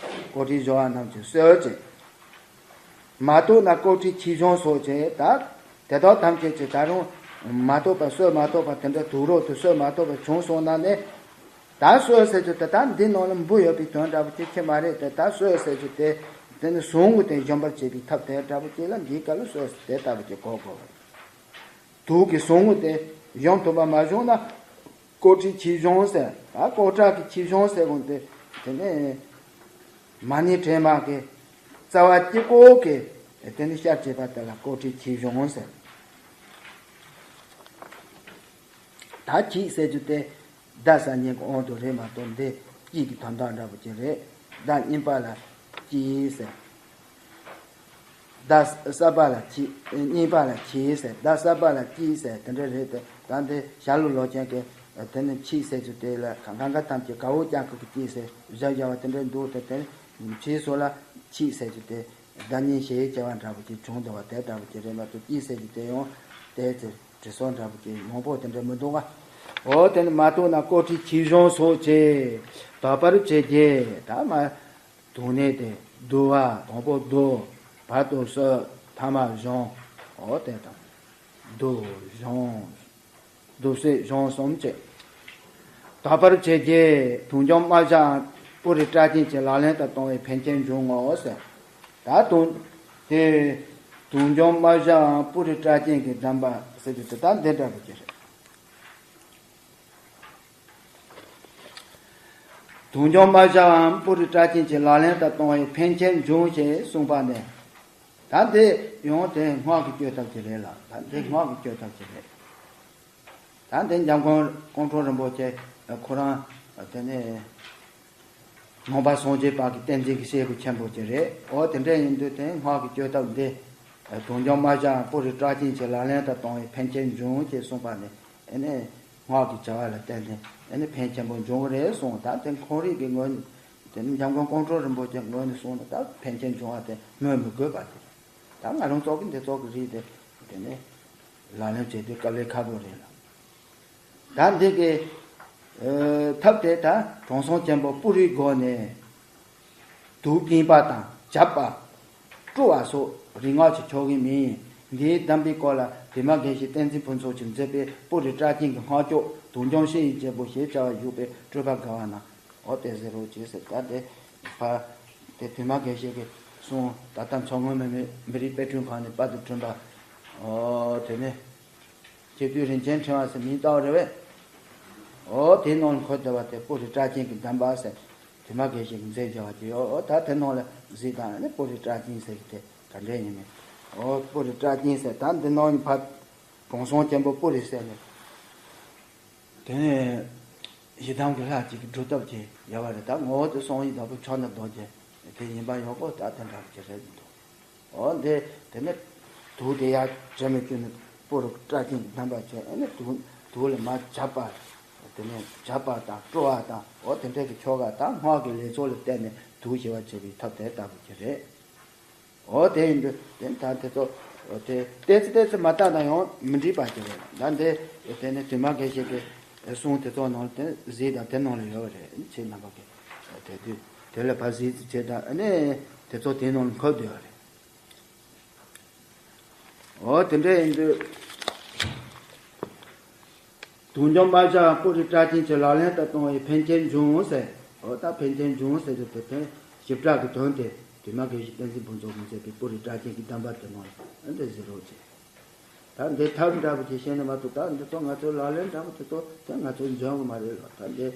ཀོ་ཊི་སྦྱོར་བ་རྣམས་ཀྱི་སྲོལ་ཅན། མ་གཏོགས་ན་སྐོར་ཁྲིད་ཆོས་འབྱུང་སོགས་བྱས། ད་དེ་དག་ཐམས་ཅད་ཀྱི་ད་རུང་མ་གཏོགས་པ་གསོལ་མ་གཏོགས་པ་དེ་འདྲ་དུག་རོགས་དུ་གསོལ་མ་གཏོགས་པ་བྱུང་སོང་ན་ནི། ད་གསོལ་ཟེར་རྒྱུ་དེ་ད་འདི་ནང་ལ་འབུ་ཡོད་པའི་དོན་འདྲ་པོ་ཅིག་ཁྱེད་མ་རེད་དེ། ད་གསོལ་ཟེར་རྒྱུ་དེ་དེ་ནི་ཟུག་རྔུ་དེ་གཞོམ་པར་བྱེད་པའི་ཐབས་དེ་འདྲ་པོ་ཅིག་ལ་འདིའི་སྐབས་ལ་གསོལ་ཟེར་དེ་ལྟ་བུ་ཅིག་གོ་དགོས་པ་རེད། དུག་གི་ཟུག་རྔུ་དེ་གཞོམ་ཐུབ་པ་མ་བྱུང་ན། སྐོར་ཁྲིད་ཆོས་འབྱུང་ཟེར། ད་སྐོར་བྲག་གི་ཆོས་འབྱུང་ཟེར་དགོས་ཏེ། དེ་ནས་མ་ཎི་བྲིས་མ་གི་རྩ་བ་གཅིག་པོ་གི་དེ་ནི་ཤར་བྱེད་པ་དེ་ལ་སྐོར་ཁྲིད་ཆོས་འབྱུང་ཟེར། ད་ཁྱེད་ཟེར་རྒྱུ་དེ་བརྡ་གསར་རྙིང་གི་དབང་དུ་རེད་མ་གཏོགས་འདི་སྐྱིད་ཀྱི་དོན་དག་འདྲ་པོ་ཅིག་རེད། བརྡ་རྙིང་པ་ལ་སྐྱིད་ཟེར། བརྡ་གསར་པ་ལ་ཁྱེད། རྙིང་པ་ལ་ཁྱེད་ཟེར། བརྡ་གསར་པ་ལ་སྐྱིད་ཟེར་དེ་འདྲ་རེད་དེ། ད་འདི་ཞྭ་ལུ་ལོ་ཅན་གྱི་དེ་ནི་ཁྱེད་ཟེར་རྒྱུ་དེ་ལ་གང་གང་ག་ཐམས་ཅད་ག་འོ་ཀྱང་ཁུ་གི་སྐྱིད་ཟེར་བཞག་བཞག་པ་དེ་འདྲ་འདུག་དེ་དེ་ཁྱེད་སོགས་ལ་ཁྱེད་ཟེར་རྒྱུ་དེ་བརྡ་རྙིང་ཞེས་བྱ་བ་འདྲ་པོ་ཅིག་བྱུང་འདུག་པ་དེ་འདྲ་པོ་ཅིག་རེད་མ་གཏོགས་སྐྱིད་ཟེར་རྒྱུ་དེ་ཡང་དེ་ཚེ་དྲི་སོགས་འདྲ་པོ་ཅིག་མང་པོ་དེ་འདྲ་མི་འདུག་ག་འོ་དེ་ནི་མ་གཏོགས་ན་སྐོར་ཁྲིད་ཆོས་འབྱུང་སོགས་བྱས། དག་པར་བྱེད་ཀྱི་ད་མ། དུག་ནི་དེ་བསྡུ་བ་དང་པོ་བསྡུ། བར་དུ་གསོལ། ཐ་མ་གཞུང་། འོ་དེ་དང་། བསྡུ་གཞུང་། བསྡུ་གསོལ་གཞུང་གསུམ་བྱས། དག་པར་བྱེད་ཀྱི་དུག་འཇོམས་རྨ་བྱའམ་པུ་རི་སྐྲ་ཅན་གྱི་ལག་ལེན་དུ་གཏོང་བའི་ཕན་ཆད་འབྱུང་ངོ་ཟེར། ད་དུག་དེ་དུག་འཇོམས་རྨ་བྱའམ་པུ་རི་སྐྲ་ཅན་གྱི་གདམས་པ་ཟེར་རྒྱུ་དེ་ད་འདི་འདྲ་པོ་ཅིག་རེད། དུག་འཇོམས་རྨ་བྱའམ་པུ་རི་སྐྲ་ཅན་གྱི་ལག་ལེན་དུ་གཏོང་བའི་ཕན་ཆད་འབྱུང་ཞེས་གསུངས་པ་ནས། ད་འདི་ཡང་དེ་སྔགས་ཀྱི་བཅོས་ཐབས་ཅིག་རེད་ལ། ད་འདི་སྔགས་ཀྱི་བཅོས་ཐབས་ཅིག་རེད། ད་འདི་འཇམ་མགོན་ཀོང་སྤྲུལ་རིན་པོ་ཆེ་ཁོ་རང་དེ་ནས་ནང་པ་སངས་རྒྱས་པ་གི་བསྟན་འཛིན་གྱི་སྐྱེས་བུ་ཆེན་པོ་ཅིག་རེད། འོ་དེ་འདྲ་ཡིན་དུས་དེ་སྔགས་ཀྱི་བཅོས་ཐབས་འདི། དུག་འཇོམས་རྨ་བྱའམ་པུ་རི་སྐྲ་ཅན་གྱི་ལག་ལེན་དུ་གཏོང་བའི་ཕན་ཆད་འབྱུང་ཞེས་གསུངས་པ་ནས། ཨེ་ནས་སྔགས་ཀྱི་བྱ་བ་ལ་བརྟེན་ནས་ཨེ་ནས་ཕན་ཆེན་པོ་འབྱུང་གི་རེད་གསུངས། ད་དེ་ཁོང་རང་གི་ངོས་ནས། དེ་ནི་འཇམ་མགོན་ཀོང་སྤྲུལ་རིན་པོ་ཆེ་ངོས་ནས་གསུངས་ན་ད་ཕན་ཆད་འབྱུང་བ་དེ་སྨོས་མི་དགོས་པ་དེ་རེད། ད་ང་རང་ཚོ་གི་འདི་ཚོ་གི་རིགས་དེ་དེ་ནས་ལག་ལེན་བྱེད་དུས་དཀའ་ལས་ཁག་པོ་རེད་ལ། ད་འདི་གི་ཨ་ཐབས་དེ་ད་དྲང་སྲོང་ཆེན་པོ་པུ་རིའི་སྒོ་ནས། དུག་སྙིགས་པ་དང་བྱབས་པ། བཀྲུ་བ་སོགས་རིག་སྔགས་ཀྱི་ཆོ་ག་མིན། འདིའི་གདམས་པའི་སྐོར་ལ་བི་མ་དགེ་བཤེས་བསྟན་འཛིན་ཕུན་ཚོགས་ཀྱིས་མཛད་པའི་པུ་རི་སྐྲ་ཅན་གྱི་སྔགས་ཀྱོག་དུག་འཇོམས་ཤིང་ཡི་རྒྱལ་པོ་ཞེས་བྱ་བ་བཞུགས་པའི་སྤྲོས་པ་དགའ་བ་ན། འོ་དེ་ཟེར་རོ་ཅེས་ཟེར། ད་དེ་ཕ་དེ་བི་མ་དགེ་བཤེས་ཀྱིས་གསུངས། ད་ལྟ་མཚོ་སྔོན་མི་མི་མི་རིགས་དཔེ་སྐྲུན་ཁང་ནས་པར་དུ་བསྐྲུན་པ། འོ་དེ་ནས། མཁས་བཙུན་རིན་ཆེན་ཕྲེང་བ་ཟེར་མིང་བཏགས་རེད་པས། འོ་དེའི་ནང་ལ་འཁོད་བསྡད་པ་དེ་པུ་རི་སྐྲ་ཅན་གྱི་གདམས་པ་ཟེར། བི་མ་དགེ་བཤེས་ཀྱིས་མཛད་བྱ་བ་ཅིག་ཡོད། འོ་ད་དེ་ནང་ལ་གཟིགས་དང་། ཨ་ནི་པུ་རི་སྐྲ་ཅན་ཟེར་གྱི་དེ་ག་འདྲས་ཡིན་མིན། འོ་པུ་རི་སྐྲ་ཅན་ཟེར། ད་འདི་ནང་ནས་ཕར་དྲང་སྲོང་ཆེན་པོ་པུ་རི་ཟེར་ནས། དེ་ནས་ཡི་དམ་གྱི་ལྷ་གཅིག་གི་སྒྲུབ་ཐབས་ཅིག་ཡོད་པ་རེད། ད་ངོ་བོ་དེ་སངས་རྒྱས་བདག་པོ་ཕྱག་ན་རྡོ་རྗེ་དེ་ཡིན་པ་ཡག་པོ་ད་དེ་འདྲ་ཅིག་རེད་འདུག་འོ་འདི་དེ་ནས་དུག་དེ་ཡར་དྲན་མི་བཅུག་ནས་པུ་རི་སྐྲ་ཅན་གྱི་གདམས་པ་བྱས། ཨ་ནི་དུག་དུག་ལ་མར་བྱབས་པ། དེ་ནས་བྱབས་པ་དང་བཀྲུ་བ་དང་། འོ་དེ་འདྲ་གི་ཆོ་ག་དང་སྔགས་ཀྱི་ལས་ཚོགས་ལ་བརྟེན་ནས་དུག་ཞི་བར་བྱེད་པའི་ཐབས་དེ་ལྟ་བུ་ཅིག་རེད། འོ་དེ་ཡིན་དུས་དེ་ད་དེ་ཚོ་དེ་ཏོག་ཙམ་ཏོག་ཙམ་མ་བལྟས་ན་ཡང་མི་འགྲིག་པ་ཅིག་རེད། ད་འདི་དེ་ནས་བི་མ་དགེ་བཤེས་ཀྱི་གསུང་དེ་ཚོ་ནང་དེ་གཟིགས་དང་། དེ་ནང་ལ་ཡོད་རེད། ཁྱེད་རྣམ་པ་གིས་དེ་དུས་དེ་ལ་ཕར་གཟིགས་བྱས་དང་། ཨ་ནི་དེ་ཚོ་དེའི་ནང་ལ་འཁོད་བསྡད་ཡོད་རེད། འོ་དེ་འདྲ་ཡིན་དུས། དུག་འཇོམས་རྨ་བྱའམ་པུ་རི་སྐྲ་ཅན་གྱི་ལག་ལེན་དུ་གཏོང་བའི་ཕན་ཆད་འབྱུང་ཟེར། འོ་ད་ཕན་ཆད་འབྱུང་ཟེར་དུས་དེ་ཕན་ཞིབ་ཕྲ་གི་དོན་དེ་བི་མ་དགེ་བཤེས་བསྟན་འཛིན་ཕུན་ཚོགས་ཀྱིས་མཛད་པའི་པུ་རི་སྐྲ་ཅན་གྱི་གདམས་པ་དེ་ནང་ལ་འདི་ཟེར་རོ་ཅེས། ད་འདི་ཐབས་འདྲ་པོ་ཅིག་ཤེས་ན་མ་གཏོགས། ད་འདི་ཚོ་ང་ཚོའི་ལག་ལེན་འདྲ་པོ་དེ་ཚོ་དེ་ང་ཚོས་འཇོན་གི་མ་རེད་ལ། ད་འདི་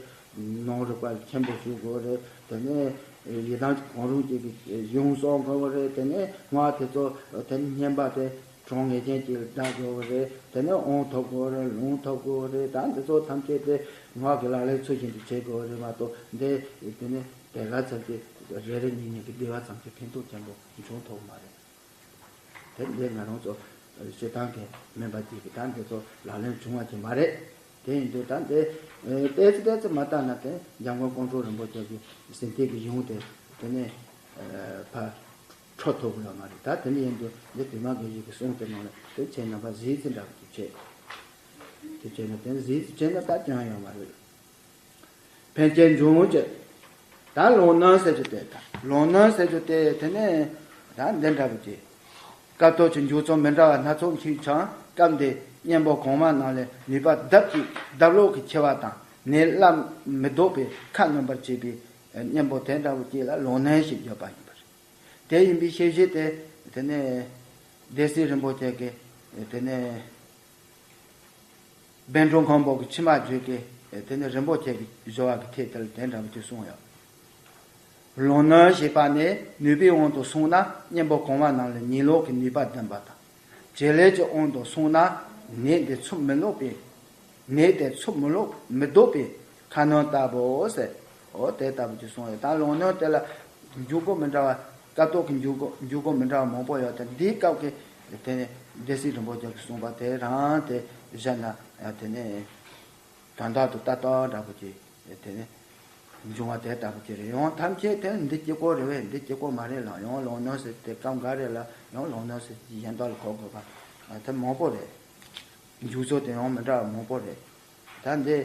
ནང་རིག་པ་ཆེན་པོ་ཞུ་དགོས་རེད། དེ་ནས་ཡི་དམ་གྱི་གང་རུང་ཅིག་གི་གཞུང་གསུང་དགོས་རེད། དེ་ནས་སྔགས་དེ་ཚོ་དེ་ནས་བསྙེན་པ་དེ་གྲངས་ངེས་ཅན་ཅིག་ལ་བསྒྲག་དགོས་རེད། དེ་ནས་དབང་ཐོབ་དགོས་རེད། ལུང་ཐོབ་དགོས་རེད། ད་འདི་ཚོ་ཐམས་ཅད་དེ་སྔགས་ཀྱི་ལག་ལེན་ཚུལ་བཞིན་དུ་བྱེད་དགོས་རེད་མ་གཏོགས། འདི་དེ་ནས་དེ་ག་ཙམ་གྱིས་རེ་རེ་གཉིས་གཉིས་ཀྱིས་བསྡུས་པ་ཙམ་གྱིས་ཕན་ཐོགས་ཆེན་པོ་འབྱུང་ཐུབ་མ་རེད། དེ་འདི་ང་རང་ཚོ་སྤྱིར་བཏང་གི་སྨན་པ་ཅིག་གིས་ད་འདི་ཚོ་ལག་ལེན་བྱུང་བ་ཅིག་མ་རེད། དེ་ཡིན་དུས་ད་འདི་ཏོག་ཙམ་ཏོག་ཙམ་མ་བལྟས་ན་དེ་འཇམ་མགོན་ཀོང་སྤྲུལ་རིན་པོ་ཆེ་གི་ཟིན་ཐོ་གི་གཞུང་དེ་དེ་ནས་ཕར་འཕྲོད་ཐུབ་ཡོད་མ་རེད། ད་དེ་འདྲ་ཡིན་དུས་འདི་བི་མ་དགེ་བཤེས་ཀྱི་གསུང་དེ་ནང་ལ་དེ་ཁྱེད་རྣམ་པ་གཟིགས་ཙམ་འདྲ་པོ་ཅིག་བྱས། དེ་བྱས་ན་དེ་གཟིགས་ཙམ་བྱས་ན་ད་སྐྱོན་ཡོད་མ་རེད། ཕན་ཆད་འབྱུང་ཅེས། ད་ལོང་ན་ཟེར་རྒྱུ་དེ། ད་ལོང་ན་ཟེར་རྒྱུ་དེ་དེ་ནས་ད་འདི་འདྲ་པོ་ཅིག་སྐབས་ཐོག་གི་མཇུག་ཚོགས་མི་འདྲ་བ་སྣ་ཚོགས་མཆིས་ཀྱང་། སྐབས་འདིའི་གཉེན་པོ་གོང་མ་རྣམས་ལས་ནུས་པ་ལྡབ་ཀྱིས་ལྡབ་ལོག་གིས་ཆེ་བ་དང་། ནད་སླར་མི་ལྡོག་པའི་ཁ་སྣོན་པར་བྱེད་པའི་གཉེན་པོ་དེ་འདྲ་བོ་ཅིག་ལ་ལོག་གནོན་ཞེས་བརྗོད་པ་ཡིན་པ་རེད། དེ་ཡིན་པའི་ཤེས་བྱེད་དེ། དེ་ནས་སྡེ་སྲིད་རིན་པོ་ཆེ་གིས་དེ་ནས་བཻ་ཌཱུརྱ་མགོན་པོ་གི་ཕྱི་མ་བརྗོད་ཀྱི། དེ་ནས་རིན་པོ་ཆེ་གི་སྦྱོར་བ་གི་ཐད་དེ་ལ་དེ་འདྲ་བོ་ཅིག་གསུངས་ཡོད། ལོག་གནོན་ཞེས་པ་ནི་ནུས་པའི་དབང་དུ་སོང་ན་གཉེན་པོ་གོང་མ་རྣམས་ལས་ཉིས་ལོག་གི་ནུས་པ་ལྡན་པ་དང་། བྱེད་ལས་ཀྱི་དབང་དུ་སོང་ན་ནད་འདི་འཚུབ་མི་ལྡོག་པའི། ནད་དེ་འཚུབ་མི་ལྡོག་མི་ལྡོག་པའི་ཁ་སྣོན་ལྟ་བུའོ་ཟེར། འོ་དེ་ལྟ་བུ་ཅིག་གསུངས་ཡོད། ད་ལོག་གནོན་དེ་ལ་འཇུག་སྒོ་མི་འདྲ་བ། སྐབས་ཐོག་གི་འཇུག་སྒོ་འཇུག་སྒོ་མི་འདྲ་བ་མང་པོ་ཡོད་དེ། འདིའི་སྐབས་ཀྱི་དེ་ནས་སྡེ་སྲིད་རིན་པོ་ཆེ་གིས་གསུངས་པ་དེ་རང་དེ་བཞག་ན། དེ་ནས་དོན་དག་ཏུ་ལྟ་སྟངས་འདྲ་པོ་ཅིག་དེ་ནས་འབྱུང་བ་དེ་ལྟ་བུ་ཅིག་རེད། ཡང་ཐམས་ཅད་དེ་འདི་གཅིག་པོ་རེད་བས། འདི་གཅིག་པོ་མ་རེད་ལ། ཡང་ལོག་གནོན་ཟེར་དེ་སྐབས་འགའ་རེ་ལ་ཡང་ལོག་གནོན་ཟེར་གྱི་གཞན་དག་ལ་གོ་དགོས་པ་དེ་མང་པོ་རེད། འཇུག་ཚུལ་དེ་ཡང་མི་འདྲ་བ་མང་པོ་རེད། ད་འདི་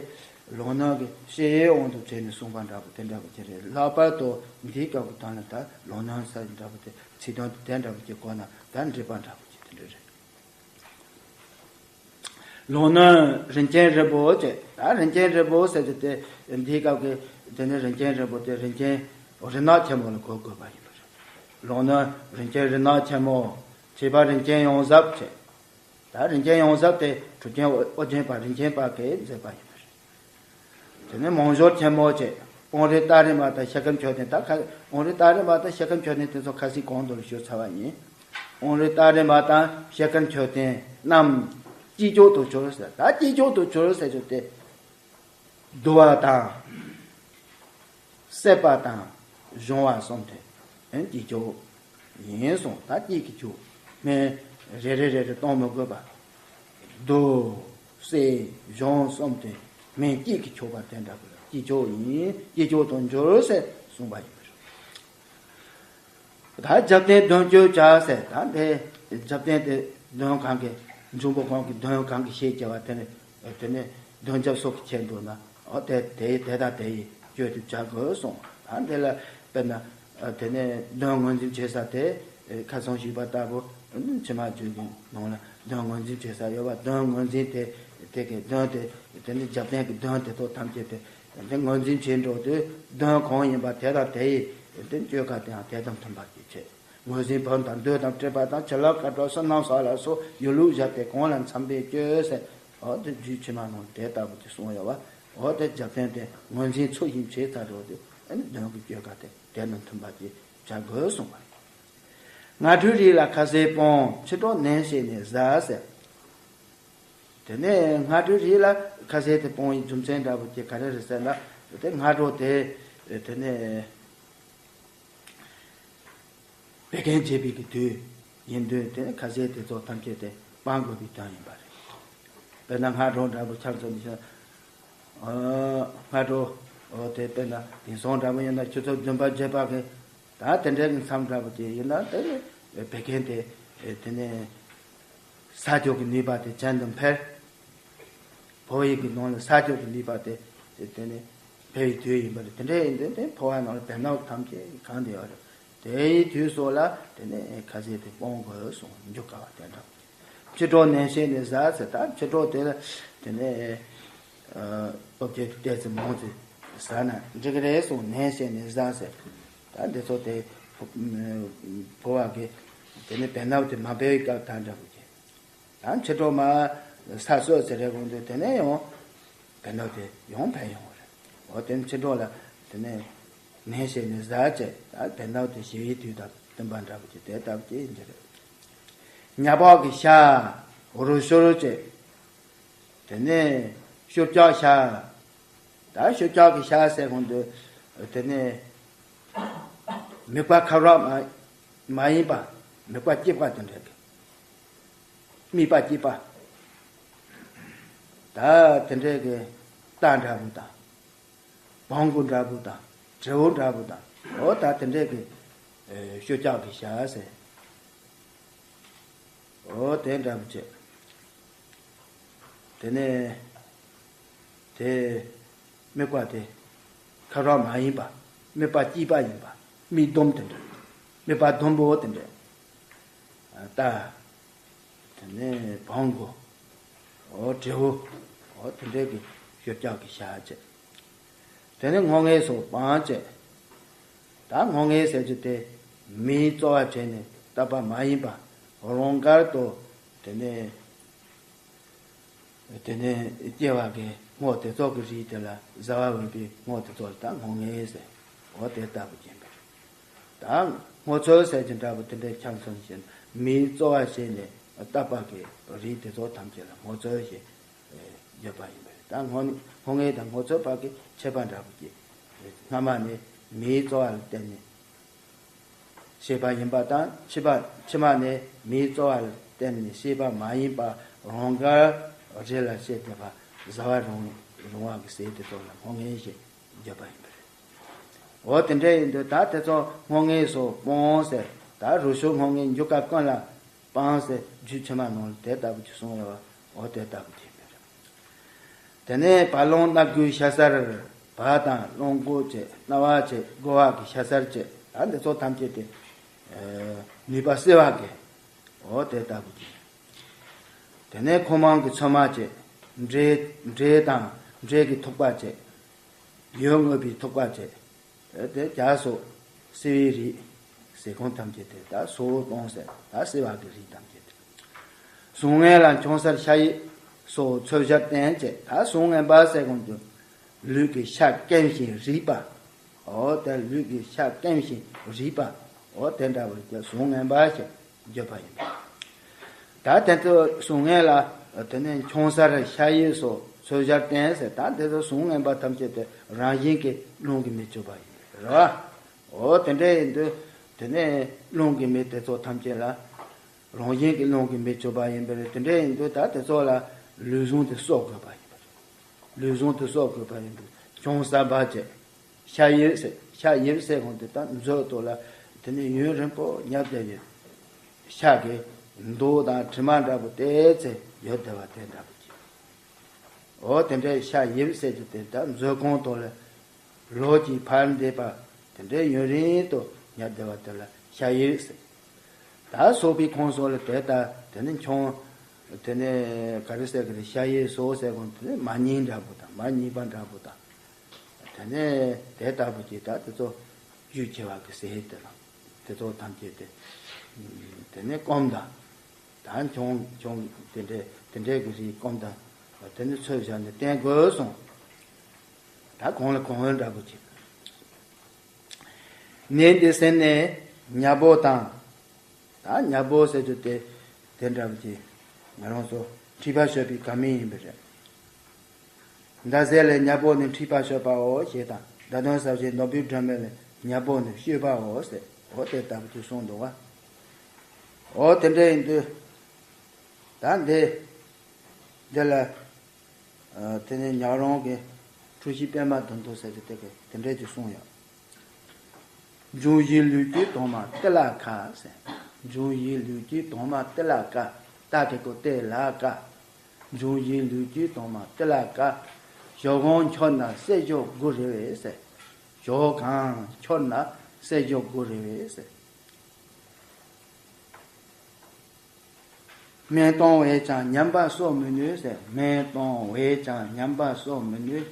ལོག་གནོན་གྱི་བཤད་ཡའི་དབང་དུ་བྱས་ནས་གསུངས་པ་འདྲ་པོ་དེ་འདྲ་པོ་ཅིག་རེད། ལྷག་པར་དུ་འདིའི་སྐབས་ཀྱི་དོན་ལ་ད་ལོག་གནོན་ཟེར་འདྲ་པོ་དེ་ཚིག་དོན་དེ་འདྲ་པོ་ཅིག་གོ་ན་ད་འགྲིག་པ་འདྲ་པོ་ཅིག་དེ་འདྲ་རེད། ལོག་གནོན་རིན་ཆེན་རིལ་བུ་བཅས། ད་རིན་ཆེན་རིལ་བུ་ཟེར་རྒྱུ་དེ་འདིའི་སྐབས་ཀྱི་དེ་ནི་རིན་ཆེན་རིལ་བུ་དེ་རིན་ཆེན་རིལ་ནག་ཆེན་མོ་ལ་གོ་དགོས་པ་ཡིན་པ་རེད། ལོག་གནོན་རིན་ཆེན་རིལ་ནག་ཆེན་མོ། བྱེད་པ་རིན་ཆེན་ཡོངས་གཟབ་བཅས། ད་རིན་ཆེན་ཡོངས་གཟབ་དེ་གྲུབ་ཆེན་ཨོ་རྒྱན་པ་རིན་ཆེན་དཔལ་གྱིས་མཛད་པ་ཡིན་པ་རེད། དེ་ནས་མང་སྦྱོར་ཆེན་མོ་བཅས། སྤང་རི་སྟག་རི་མ་དང་ཤེལ་དཀར་མཆོད་རྟེན། ད་ཁ་སྤང་རི་སྟག་རི་མ་དང་ཤེལ་དཀར་མཆོད་རྟེན་དེ་ཚོ་ཁ་སང་གོང་དུ་ཞུས་ཚར་བ་ཡིན། སྤང་རི་སྟག་རི་མ་དང་ཤེལ་དཀར་མཆོད་རྟེན་རྣམས་དཀྱིལ་མཆོག་ཏུ་གྱུར་ཟེར། ད་དཀྱིལ་མཆོག་ཏུ་གྱུར་ཟེར་རྒྱུ་དེ། བསྡུ་བ་དང་། བསྲེག་པ་དང་། གཞོམ་པ་གསུམ་དེ་ཨེ་དཀྱིལ་མཆོག་ཡིན་གསུངས། ད་དཀྱིལ་གྱི་མཆོག་སྨན་རེ་རེ་རེ་རེ་གཏོང་མི་དགོས་པ། བསྡུ། བསྲེག། གཞོམ་གསུམ་དེ་སྨན་དཀྱིལ་གྱི་མཆོག་པ་དེ་འདྲ་པོ་ལ་དཀྱིལ་མཆོག་ཡིན། དཀྱིལ་མཆོག་ཏུ་འགྱུར་ཟེར་གསུངས་པ་ཡིན་པ་རེད། ད་རྒྱབ་རྟེན་གདོན་གཅོད་བྱ་ཟེར། ད་འདི་རྒྱབ་རྟེན་དེ་གདོན་གང་གི། འབྱུང་པོ་གང་གི་གདོན་གང་གི་ཞེས་བྱ་བ་དེ་ནི། དེ་ནི་གདོན་རྒྱབ་སོགས་ཀྱི་ཆེད་དུ་ན། འོ་དེ་དེ་དེ་དང་དེ་ཡིས་གཅོད་དུ་བྱ་དགོས་གསུངས། ད་འདི་ལ་དཔེར་ན། དེ་ནས་གདོན་ངོས་འཛིན་བྱེད་ས་དེ། ཁ་སང་ཞུས་པ་ལྟ་བུ། ཕྱི་མ་བརྗོད་ཀྱི་ནང་ལ་གདོན་ངོས་འཛིན་བྱེད་ས་ཡོད་པ། གདོན་ངོས་འཛིན་དེ། དེ་གི་གདོན་དེ། དེ་ནི་རྒྱབ་རྟེན་གྱི་གདོན་དེ་ཚོ་ཐམས་ཅད་དེ། དེ་ངོས་འཛིན་བྱེད་འགྲོ་དུས་གདོན་གང་ཡིན་པ་དེ་དང་དེ་ཡིས། དེ་གཅོད་པ་དེའང་དེ་དང་མཐུན་པར་གྱིས་བྱེད། ངོས་འཛིན་བུམ་དང་རྡུལ་དང་སྤྲེལ་པ་དང་། བྱིན་རླབས་སྐར་གྲངས་བསོད་ནམས་བསགས་ལ་སོགས། ཡིན་ལུགས་བཞག་སྟེ་གང་ལ་འཚམ་པའི་སྤྱོད་ཟེར། འོ་དེ་རྒྱུད་ཕྱི་མ་ནང་དེ་ལྟ་བུ་ཅིག་གསུངས་ཡོད་པ། འོ་དེ་རྒྱབ་རྟེན་དེ་ངོས་འཛིན་ཚུལ་བཞིན་བྱས་ཚར་འགྲོ་དུས། ཨ་ནི་གདོན་གྱི་གཅོད་པ་དེ་དེ་དང་མཐུན་པར་གྱིས་བྱ་དགོས་གསུངས་པ་རེད། སྔ་དྲོའི་རིགས་ལ་ཁ་ཟས་སྤོང་། ཕྱི་དྲོ་ནན་བྱས་ནས་བཟའ་ཟེར། དེ་ནས་སྔ་དྲོའི་རིགས་ལ་ཁ་ཟས་དེ་སྤོང་བའི་རྒྱུ་མཚན་འདྲ་པོ་དེ་ག་རེ་རེད་ཟེར་ན། དེ་སྔ་དྲོ་དེ། དེ་ནས་བད་ཀན་བྱེད་པའི་གི་དུས་ཡིན་དུས། དེ་ནས་ཁ་ཟས་དེ་ཚོ་ཐམས་ཅད་དེ་སྤང་དགོས་པའི་དོན་ཡིན་པ་རེད། དཔེར་ན་སྔ་དྲོ་འདྲ་པོ་ཆ་མཚོན་ནས་བཤད་ན། ཨ། སྔ་དྲོ། འོ་དེ་དཔེར་ན་དེང་སང་འདྲ་པོ་ཡིན་ན་ཆུ་ཚོད་བདུན་པ་བརྒྱད་པ་གི། ད་དེ་འདྲའི་མཚམས་འདྲ་པོ་དེ་ཡིན་ན། དེ་ནི་བད་ཀན་དེ། དེ་ནས་ཟ་རྒྱུ་གི་ནུས་པ་དེ་གྱེན་དུ་འཕེལ། ཕོ་བའི་གི་ནང་ལ་ཟ་རྒྱུ་གི་ནུས་པ་དེ། དེ་ནི་འཕེལ་བའི་དུས་ཡིན་པ་རེད། དེ་འདྲ་ཡིན་དུས་དེ་ཕོ་བ་ནང་ལ་བད་ནག་ཐམས་ཅད་གང་དེ་ཡོད་རེད། དེའི་དུས་སོགས་ལ་དེ་ནས་ཁ་ཟས་དེ་སྤོང་དགོས་གསུངས། འཇུ་དཀའ་བ་དེ་འདྲ། ཕྱི་དྲོ་ནན་བྱས་ནས་བཟའ་ཟེར། ད་ཕྱི་དྲོ་དེ་ལ་དེ་ནས་ཨ་སྟོབས་ཆེ་ཏོག་ཙམ་མང་ཙམ་བཟའ་ན་འགྲིག་གི་རེད་གསུངས། ནན་བྱས་ནས་བཟའ་ཟེར། ད་འདི་ཚོ་དེ་ཕོ་ཕོ་བ་གི་དེ་ནས་བད་ནག་དེ་མ་འཕེལ་བའི་སྐབས་དང་འདྲ་པོ་བྱས། ད་ཕྱི་དྲོ་མར་ས་སྲོད་ཟེར་རེ་གོང་དུ་དེ་ནས་ཡང་བད་ནག་དེ་ཡང་འཕེལ་ཡོང་བ་རེད། འོ་དེ་ནས་ཕྱི་དྲོ་ལ་དེ་ནས་ནན་བྱས་ནས་བཟའ་བྱས། ད་བད་ནག་དེ་ཞི་བའི་དུས་དང་བསྟུན་པ་འདྲ་པོ་ཅིག་དེ་ལྟ་བུ་ཅིག་ཡིན་གྱི་རེད། ཉ་པག་གི་ཤ། རུ་ཤུར་བཅས། དེ་ནས་ཤུར་ལྕགས་ཤ། ད་ཤུར་ལྕགས་ཀྱི་ཤ་ཟེར་གོང་དུ་དེ་ནས་མིད་པ་ཁ་རག་མ་མ་ཡིན་པ། མིད་པ་སྐྱེས་པ་དེ་འདྲ་གི། མིད་པ་སྐྱེས་པ། ད་དེ་འདྲ་གི་རྟ་འདྲ་པོ་དང་། བོང་གུ་འདྲ་པོ་དང་། དྲེའུ་འདྲ་པོ་དང་། འོ་ད་དེ་འདྲ་གི་ཨེ་ཤུར་ལྕགས་ཀྱི་ཤ་ཟེར། འོ་དེ་འདྲ་པོ་བྱས། དེ་ནས་དེ་མིད་པ་དེ་ཁ་རག་མ་ཡིན་པ། མིད་པ་སྐྱེས་པ་ཡིན་པ། མིད་ཟླུམ་དེ་འདྲ། མིད་པ་ཟླུམ་པོ་དེ་འདྲ། རྟ། དེ་ནས་བོང་གུ། འོ་དྲེའུ། འོ་དེ་འདྲའི་གི་ཤུབས་རྒྱག་གི་བྱ་བྱེད། དེ་ནས་སྔོ་ངད་སོགས་སྤང་བྱེད། ད་སྔོ་ངད་ཟེར་རྒྱུ་དེ་མིའི་རྩོལ་བ་བྱས་ནས་བཏབ་པ་མ་ཡིན་པ་རང་དགར་དུ། དེ་ནས་དེ་ནས་སྐྱེ་བ་གི་སྔོ་དེ་ཚོ་གི་རིགས་དེ་ལ་བཟའ་བ་འོས་པའི་སྔོ་དེ་ཚོ་ལ་ད་སྔོ་ངད་ཟེར། འོ་དེ་ལྟ་བུ་ཡིན་པས། ད་སྔོ་ཚོལ་ཟེར་གྱི་འདྲ་པོ་དེ་འདྲའི་ཁྱད་མཚོན་བྱས་ན་མིའི་རྩོལ་བ་བྱས་ནས་བཏབ་པ་གི་རིགས་དེ་ཚོ་ཐམས་ཅད་ལ་སྔོ་ཚོལ་ཞེས་བརྗོད་པ་ཡིན་པས། ད་སྔོ་སྔོ་ངད་དང་སྔོ་ཚོལ་བར་གྱི་ཁྱད་པར་འདྲ་པོ་ཅིག་སྔ་མ་ནས་མིའི་རྩོལ་བ་ལ་བརྟེན་ནས་བྱས་པ་ཡིན་པ་དང་། ཕྱི་པ་ཕྱི་མ་ནས་མིའི་རྩོལ་བ་ལ་བརྟེན་ནས་བྱས་པ་མ་ཡིན་པ་རང་དགར་རི་ལ་བྱས་བསྡད་པ་བཟའ་བ་རུང་རུང་བ་གི་ཟས་དེ་ཚོ་ལ་སྔོ་ངད་ཞེས་བརྗོད་པ་ཡིན་པ་རེད། འོ་དེ་འདྲ་ཡིན་དུས་ད་དེ་ཚོ་སྔོ་ངད་སོགས་སྤོང་ཟེར། ད་རུ་ཞོ་སྔོ་ངད་རྒྱུ་སྐར་ཀུན་ལ་སྤང་ཟེར་རྒྱུད་ཕྱི་མ་ནང་ལ་དེ་ལྟ་བུ་ཅིག་གསུངས་ཡོད་པ། འོ་དེ་ལྟ་བུ་ཅིག་ཡིན་པ་རེད། དེ་ནས་བ་ལང་སྣ་དགུའི་ཤ་ཟར། བ་དང་རླངས་སྒོ་བཅས། རྣ་བ་བཅས། རྒོ་བ་གི་ཤ་ཟར་བཅས། ད་འདི་ཚོ་ཐམས་ཅད་དེ་ནུས་པ་སེལ་བ་གི། འོ་དེ་ལྟ་བུ་ཅིག་དེ་ནས་ཁོག་མང་གི་ཚོད་མ་བཅས། འབྲས་འབྲས་དང་འབྲས་ཀྱི་ཐུག་པ་བཅས། ཡོན་བསྔོས་པའི་ཐུག་པ་བཅས། དེ་བྱ་སོགས་སེལ་བའི་རིགས། ཟས་སྐོམ་ཐམས་ཅད་དེ་ད་སོ་སོར་སྤོང་ཟེར། ད་སེལ་བ་གི་རིགས་ཐམས་ཅད་དེ། ཟུངས་ངན་ལ་ཁྱུང་གསར་ཤ་ཡི་སོགས་ཚོས་བྱར་བསྟེན་བཅས། ད་ཟུངས་ངན་པ་ཟེར་གོང་དུ་ལུས་ཀྱི་ཤ་སྐེམ་ཞིང་རིད་པ། འོ་དེ་ལུས་ཀྱི་ཤ་སྐེམ་ཞིང་རིད་པ། འོ་དེ་འདྲ་བར་གྱི་ཟུངས་ངན་པ་ཞེས་བརྗོད་པ་ཡིན། ད་དེ་ཚོ་ཟུངས་ངན་ལ་དེ་ནས་ཁྱུང་གསར་ཤ་ཡི་སོགས་ཚོས་བྱར་བསྟེན་ཟེར། ད་དེ་ཚོ་ཟུངས་ངན་པ་ཐམས་ཅད་དེ་རང་བཞིན་གྱིས་རླུང་གིས་མི་གཅོད་པ་ཡིན་པས་རེད་བ། འོ་དེ་འདྲ་ཡིན་དུས་དེ་ནས་རླུང་གིས་མི་དེ་ཚོ་ཐམས་ཅད་ལ། རང་བཞིན་གྱིས་རླུང་གིས་མི་གཅོད་པ་ཡིན་པས། དེ་འདྲ་ཡིན་དུས་ད་དེ་ཚོ་ལ་ལུས་ཟུངས་དེ་གསོ་དགོས་པ་ཡིན་པས། ལུས་ཟུངས་དེ་གསོ་དགོས་པ་ཡིན་དུས་ཁྱུང་གསར་པ་བཅས། ཤ་ཡི་ཟེར། ཤ་ཡི་ཟེར་གོང་དེ་ད་མཛོད་ཐོག་ལ་དེ་ནས་ཡུན་རིང་པོ་ཉལ་བསྡད་ཡོད། ཤ་གི་མདོག་དང་དྲི་མ་འདྲ་པོ་དེ་ཚེ་ཡོད་བསྡད་པ་དེ་འདྲ་པོ་ཅིག་འོ་དེ་འདྲའི་ཤ་ཡི་ཟེར་གྱི་དེ་ད་མཛོད་ཁང་ཐོག་ལ་ལོ་གཅིག་ཕར་འདེད་པ་དེ་འདྲའི་ཡུན་རིང་དུ་ཉལ་བསྡད་པ་དེ་ལ་ཤ་ཡི་ཟེར། ད་སོག་པོའི་ཁོངས་སོགས་ལ་དེ་ལྟ་དེ་ནི་ཁྱུང་། དེ་ནས་ག་རེ་ཟེར་གི་རེད། ཤ་ཡི་སོགས་ཟེར་གོང་དེ་ནི་མ་རྙིང་འདྲ་པོ་དང་མ་རྙིང་པ་འདྲ་པོ་དང་། དེ་ནས་དེ་ལྟ་བུ་ཅིག་ད་དེ་ཚོ་རྒྱུས་ཆེ་བ་གི་ཟས་དེ་ལ་དེ་ཚོ་ཐམས་ཅད་དེ། དེ་ནས་སྐོམ་དང་། ད་ཁྱུང་ཁྱུང་དེ་འདྲའི་དེ་འདྲའི་གི་རིགས་སྐོམ་དང་། དེ་ནི་ཚོས་བྱས་ནས་བསྟེན་དགོས་གསུངས། ད་གོང་ལ་གོང་འོག་འདྲ་པོ་ཅིག་ནད་འདི་སེལ་ནས་ཉ་སྦོ་དང་། ད་ཉ་སྦོ་ཟེར་རྒྱུ་དེ་དེ་འདྲ་བ་ཅིག་ང་རང་ཚོ་མཁྲིས་པ་གཞོམ་པའི་དགའ་མི་ཡིན་པ་རེད། ཟླ་ཟེར་ལས་ཉ་སྦོ་ནི་མཁྲིས་པ་གཞོམ་པའོ་ཞེས་དང་། ཟླ་གདོན་ཟ་བྱེད་ནོར་བུའི་སྒྲོན་མེ་ལས་ཉ་སྦོ་ནི་བཤོས་པའོ་ཟེར། འོ་དེ་ལྟ་བུ་ཅིག་གསུངས་འདུག་བ། འོ་དེ་འདྲ་ཡིན་དུས་ད་འདི་འདི་ལ། དེ་ནས་ཉག་རོང་གི་འཁྲུལ་ཞིག་པད་མ་བདུན་ཐོག་ཟེར་གྱི་དེ་གི་དེ་འདྲས་ཀྱི་གསུངས་ཡོད། འབྱུང་བཞིའི་ལུས་ཀྱི་དྭངས་མ་ཏི་ལ་ཀ་ཟེར། འབྱུང་བཞིའི་ལུས་ཀྱི་དྭངས་མ་ཏི་ལ་ཀ། ཏ་གི་གུ་ཏི་ལ་ཀ། འབྱུང་བཞིའི་ལུས་ཀྱི་དྭངས་མ་ཏི་ལ་ཀ། ཞོག་གང་འཁྱོག་ན་བསད་ཞོག་དགུ་རེ་བས་ཟེར། ཞོག་གང་འཁྱོག་ན་བསད་ཞོག་དགུ་རེ་བས་ཟེར། སྨན་བཏུང་བས་ཀྱང་ཉམས་པ་གསོ་མི་ནུས་ཟེར། སྨན་བཏུང་བས་ཀྱང་ཉམས་པ་གསོ་མི་ནུས།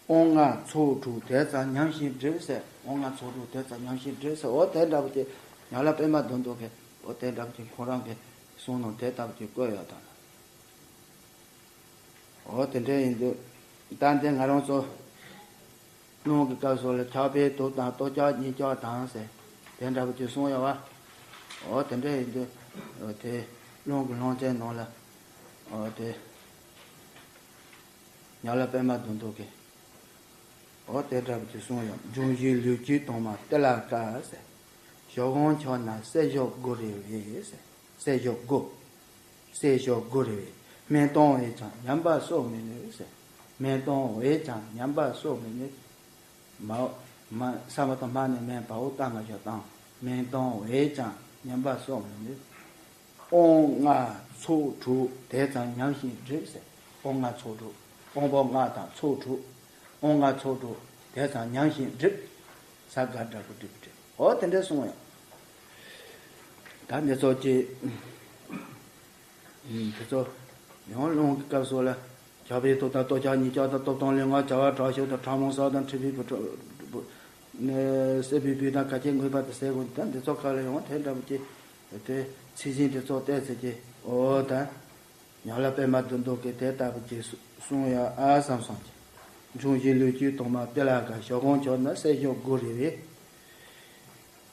དབང་ལྔ་ཚོགས་དྲུག་དེ་ཙམ་ཉམས་ཤིང་འགྲིབ་ཟེར། དབང་ལྔ་ཚོགས་དྲུག་དེ་ཙམ་ཉམས་ཤིང་འགྲིབ་ཟེར། འོ་དེ་འདྲ་བོ་དེ་ཉག་ལ་པད་མ་བདུན་ཐོག་གིས་འོ་དེ་འདྲ་བོ་དེ་ཁོ་རང་གི་གསུང་ནང་དེ་ལྟ་བུ་དེ་བཀོད་ཡོད་དང་། འོ་དེ་འདྲ་ཡིན་དུས་ད་འདི་ང་རང་ཚོ། རླུང་གི་སྐབས་སུ་ལ་འཁྱག་པས་དུག་དང་ལྟོ་འཁྱག་གཉིད་འཁྱག་དང་ཟེར་དེ་འདྲ་བོ་ཅིག་གསུངས་ཡོད་བ། འོ་དེ་འདྲ་ཡིན་དུས་དེ་རླུང་གི་ལྷུང་བྱེད་ནང་ལ་འོ་དེ་ཉག་ལ་པད་མ་བདུན་ཐོག་གིས་འོ་དེ་འདྲ་བོ་ཅིག་གསུངས་ཡོད། འབྱུང་བཞིའི་ལུས་ཀྱི་དྭངས་མ་ཏི་ལ་ཀ་ཟེར། ཞོག་གང་འཁྱོག་ན་བསད་ཞོག་དགུ་རེ་བས་ཟེར། བསད་ཞོག་དགུ། བསད་ཞོག་དགུ་རེ་བས། སྨན་བཏུང་བས་ཀྱང་ཉམས་པ་གསོ་མི་ནུས་ཟེར། སྨན་བཏུང་བས་ཀྱང་ཉམས་པ་གསོ་མི་ནུས། མ་མ་ས་མ་ཏོ་མ་ནས་སྨན་བ་འུ་བཏང་ང་ཞོག་བཏང་། སྨན་བཏུང་བས་ཀྱང་ཉམས་པ་གསོ་མི་ནུས། དབང་ལྔ་ཚོགས་དྲུག་དེ་ཙམ་ཉམས་ཤིང་འགྲིབ་ཟེར། དབང་ལྔ་ཚོགས་དྲུག་དབང་པོ་ལྔ་དང་ཚོགས་དྲུག་དབང་ལྔ་ཚོགས་དྲུག་དེ་ཙམ་ཉམས་ཤིང་འགྲིབ། ས་ག་འདྲ་པོ་འགྲིབ་འགྲིབ། འོ་དེ་འདྲ་གསུངས་ཡོད། ད་ ད་འདི་ཚོ་ཅི། འདི་ཚོ་ཡང་རླུང་གི་སྐབས་སུ་ལ། ཁྱབ་པའི་སྟོབས་དང་སྟོབས་ཆགས་ཉིད་ཆགས་དང་སྟོབས་དང་ལུས་ངག་བྱ་བ་དྲག་ཤུགས་དང་ཕྲ་མོ་ས་དང་མཁྲིས་པའི་བུ་ཕྲུག་བུ་ནས་སྲེད་པའི་བུ་དང་ཁ་ཆེ་ངུས་པ་དང་ཟས་གོ་ད་འདི་ཚོ་ཁ་ལ་ཡང་དེ་འདྲ་པོ་ཅི། དེ་ཚིག་ཟིན་དེ་ཚོ་བལྟས་ཚེ་ཀྱི་འོ་ད། ཉམས་ལ་པད་མ་བདུད་འདུལ་གྱི་དེ་ལྟ་བུ་ཅིག་གསུང་ཡ་ཨ་བསམ་སོང་ཀྱི། འབྱུང་བཞི་ལུས་ཀྱི་དྭངས་མ་ཏི་ལ་ཀ་ཞོག་གོང་ཆོད་ན་སྲེད་ཞོག་དགུ་རེ་བས།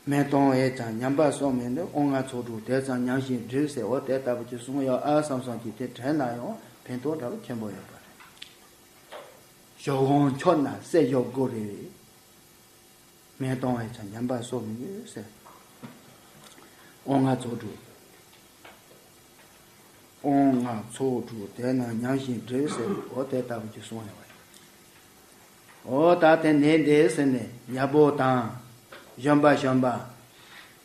མེ་སྟོང་ཡས་ཀྱང་ཉམས་པ་སོགས་མེད་འདུག་དབང་ལྔ་ཚོགས་དྲུག་དེ་ཙམ་ཉམས་ཤིང་སྒྲིབ་ཟེར་འོ་དེ་ལྟ་བུ་ཅིག་གསུང་ཡ་ཨ་བསམ་སོང་ཀྱི་དེ་དྲན་ན་ཡང་ཕན་ཐོགས་འདྲ་བོ་ཆེན་པོ་ཡོད་པ་རེད། ཞོག་གོང་ཆོད་ན་སྲེད་ཞོག་དགུ་རེ་བས། མེ་སྟོང་ཡས་ཀྱང་ཉམས་པ་སོགས་མི་ཡོད་ཟེར། དབང་ལྔ་ཚོགས་དྲུག་དབང་ལྔ་ཚོགས་དྲུག་དེ་རྣམས་ཉམས་ཤིང་སྒྲིབ་ཟེར་འོ་དེ་ལྟ་བུ་ཅིག་གསུངས་ཡོད་པ་ཡིན། འོ་ད་དེ་ནས་འདི་ཟེར་ནས་ཉ་པོ་དང་། གཞོན་པ་གཞོན་པ།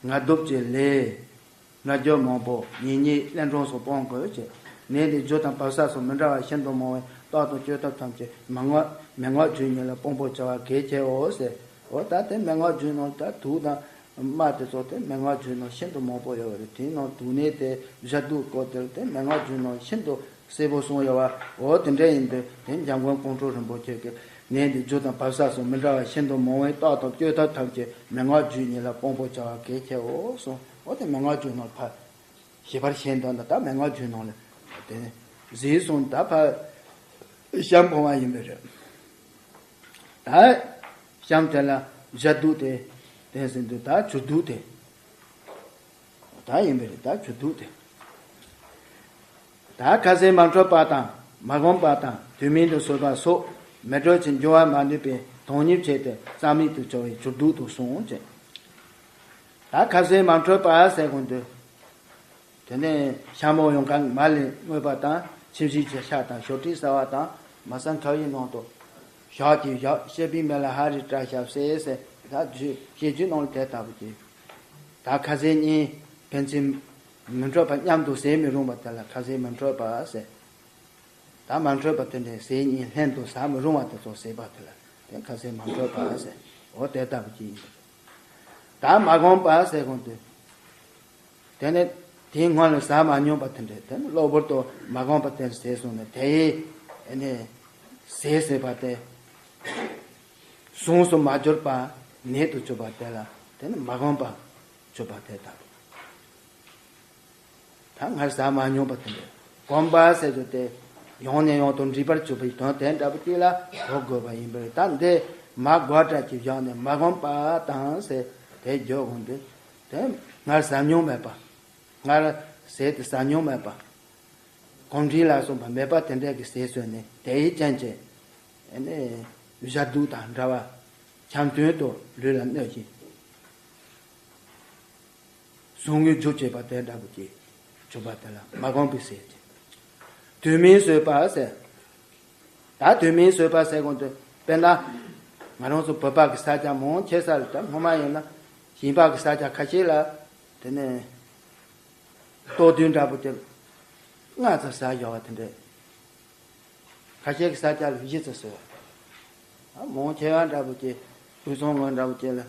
ང་རྡོབ་ཀྱི་ལས། ང་རྒྱུ་མང་པོ་ཉེ་ཉེ་གླེན་གྲོང་སོགས་སྤོང་དགོས་ཀྱི། ནད་འདི་རྒྱུ་དང་བབས་ས་སོགས་མི་འདྲ་བ་ཤིན་ཏུ་མང་བས་རྟག་ཏུ་བཅོས་ཐབས་ཐམས་ཅད་མན་ངག་མན་ངག་རྒྱུད་ཉིད་ལ་དཔང་པོ་བྱ་བ་གལ་ཆེའོ་ཟེར། འོ་ད་དེ་མན་ངག་རྒྱུད་ནང་ད་དུག་དང་རྨ་དེ་ཚོ་དེ་མན་ངག་རྒྱུད་ནང་ཤིན་ཏུ་མང་པོ་ཡོད་པ་རེད། དེའི་ནང་དུག་ནད་དེ་བཞག་དུག་སྐོར་དེར་དེ་མན་ངག་རྒྱུད་ནང་ཤིན་ཏུ་གསལ་པོ་གསུངས་ཡོད་པ། འོ་དེ་འདྲ་ཡིན་དུས་དེ་འཇམ་མགོན་ཀོང་སྤྲུལ་རིན་པོ་ཆེ་གིས་ནད་འདི་རྒྱུ་དང་བབས་ས་སོགས་མི་འདྲ་བ་ཤིན་ཏུ་མང་བས་རྟག་ཏུ་བཅོས་ཐབས་ཐམས་ཅད་མན་ངག་རྒྱུད་ཉིད་ལ་དཔང་པོ་བྱ་བ་གལ་ཆེའོ་གསུངས། འོ་དེ་མན་ངག་རྒྱུད་ནང་ཕར་ཞིབ་པར་བཤད་འདོད་ན་ད་མན་ངག་རྒྱུད་ནང་ལ་དེ་ནས་གཟིགས་སོང་ད་ཕར་གཤམ་འཕོ་བ་ཡིན་པ་རེད། ད་གཤམ་དེ་ལ་བཞག་དུག་དེ་དེ་ཟིན་དུས་ད་བྱུར་དུག་དེ། ད་ཡིན་པ་རེད་ད་བྱུར་དུག་དེ། ད་ཁ་ཟས་མ་འཕྲོད་པ་དང་མ་གོམས་པ་དང་དུས་མིན་དུ་ཟོས་པ་སོགས་མི་གྲོལ་ཅིང་འབྱུང་བ་མ་ནུས་པའི་དོན་ཉིད་བྱས་ཏེ་རྩ་མེད་དུ་གྱུར་བའི་བྱུར་དུག་ཏུ་གསུངས་ཅེས། ད་ཁ་ཟས་མ་འཕྲོད་པ་ཟེར་དགོས་འདུག་དེ་ནས་ཤ་མོ་ཡོང་མཁན་མ་ལས་རྔོས་པ་དང་ཁྱིམ་གཞིས་ཀྱི་ཤ་དང་ཞོ་ཏྲི་ཟ་བ་དང་མ་ཟ་མཁའ་བའི་ནང་དུ་ཞག་གཅིག་བཞག་བཤད་པའི་མེ་ལ་ཧ་རི་བཀྲ་ཤབ་ཟེར་ཟེར་ད་རྒྱུད་བཤད་རྒྱུད་ནང་ལ་དེ་ལྟ་བུ་ཅིག་ད་ཁ་ཟས་གཉིས་ཕན་ཚུན་མི་འཕྲོད་པ་མཉམ་དུ་ཟས་མི་རུང་བ་དེ་ལ་ཁ་ཟས་མི་འཕྲོད་པ་ཟེར། ད་མ་འཕྲོད་པ་དེ་འདྲའི་ཟས་གཉིས་ལྷན་དུ་ཟ་མི་རུང་བ་དེ་ཚོ་ཟས་པ་དེ་ལ་དེ་ཁ་ཟས་མ་འཕྲོད་པ་ཟེར། འོ་དེ་ལྟ་བུ་ཅིག་ཡིན། ད་མ་གོམས་པ་ཟེར་གོང་དུ། དེ་ནས་དེའི་སྔོན་ལ་ཟ་མ་མྱོང་པ་དེ་འདྲ་དེ་ནི་གློ་བུར་དུ་མ་གོམས་པ་དེ་ཟས་སོང་ནས་དེའི་ཨེ་ནས་ཟས་ཟེར་བ་དེ་ཟུངས་སུ་མ་གྱུར་པ་ནད་དུ་གྱུར་པ་དེ་ལ་དེ་ནི་མ་གོམས་པ་གྱུར་པ་དེ་དང་། ད་སྔར་ཟ་མ་མྱོང་པ་དེ་འདྲ་གོམས་པ་ཟེར་རྒྱུ་དེ་ཡང་ནས་ཡང་དུ་འདྲིས་པར་གྱུར་པའི་དོན་དེ་འདྲ་པོ་ཅིག་ལ་གོ་དགོས་པ་ཡིན་པས་ད་འདི་མ་གོ་དྲག་གི་བཞག་ནས་མ་གོམས་པ་དང་ཟེར་དེ་བརྗོད་དགོས་འདུག་དེ་སྔར་ཟ་མྱོང་མེད་པ། སྔར་ཟས་དེ་ཟ་མྱོང་མེད་པ། གོམས་འདྲིས་ལ་སོགས་པ་མེད་པ་དེ་འདྲ་གི་ཟས་ཟོས་ནས་དེའི་རྐྱེན་གྱིས་ཨེ་ནས་བཞག་དུག་དང་འདྲ་བ་འཆམ་མཐུན་དུ་ལུས་ལ་གནོད་ཅིང་ཟུངས་ཀྱི་རྒྱུ་བྱེད་པ་དེ་འདྲ་བོ་ཅིག་བྱུང་བ་དེ་ལ་མ་གོམས་པའི་ཟས་ཅིག་དུས་མིན་ཟོས་པ་ཟེར། ད་དུས་མིན་ཟོས་པ་ཟེར་གོང་དུ་དཔེར་ན་ང་རང་ཚོ་བོད་པ་གི་ས་ཆ་མང་ཆེ་ས་རེད་ད་སྔོན་མ་ཡིན་ན་ཞིང་པ་གི་ས་ཆ་ཁ་ཤས་ལ་དེ་ནས་ལྟོ་བདུན་འདྲ་པོ་དེ་ལྔ་ཙམ་ཟ་བཞག་པ་དེ་འདྲས། ཁ་ཤས་ཀྱི་ས་ཆ་ལ་བཞི་ཙམ་ཟོས་པ། མང་ཆེ་བ་འདྲ་པོ་ཀྱི་དབུས་གཙང་ངོས་འདྲ་པོ་ཀྱི་ལ་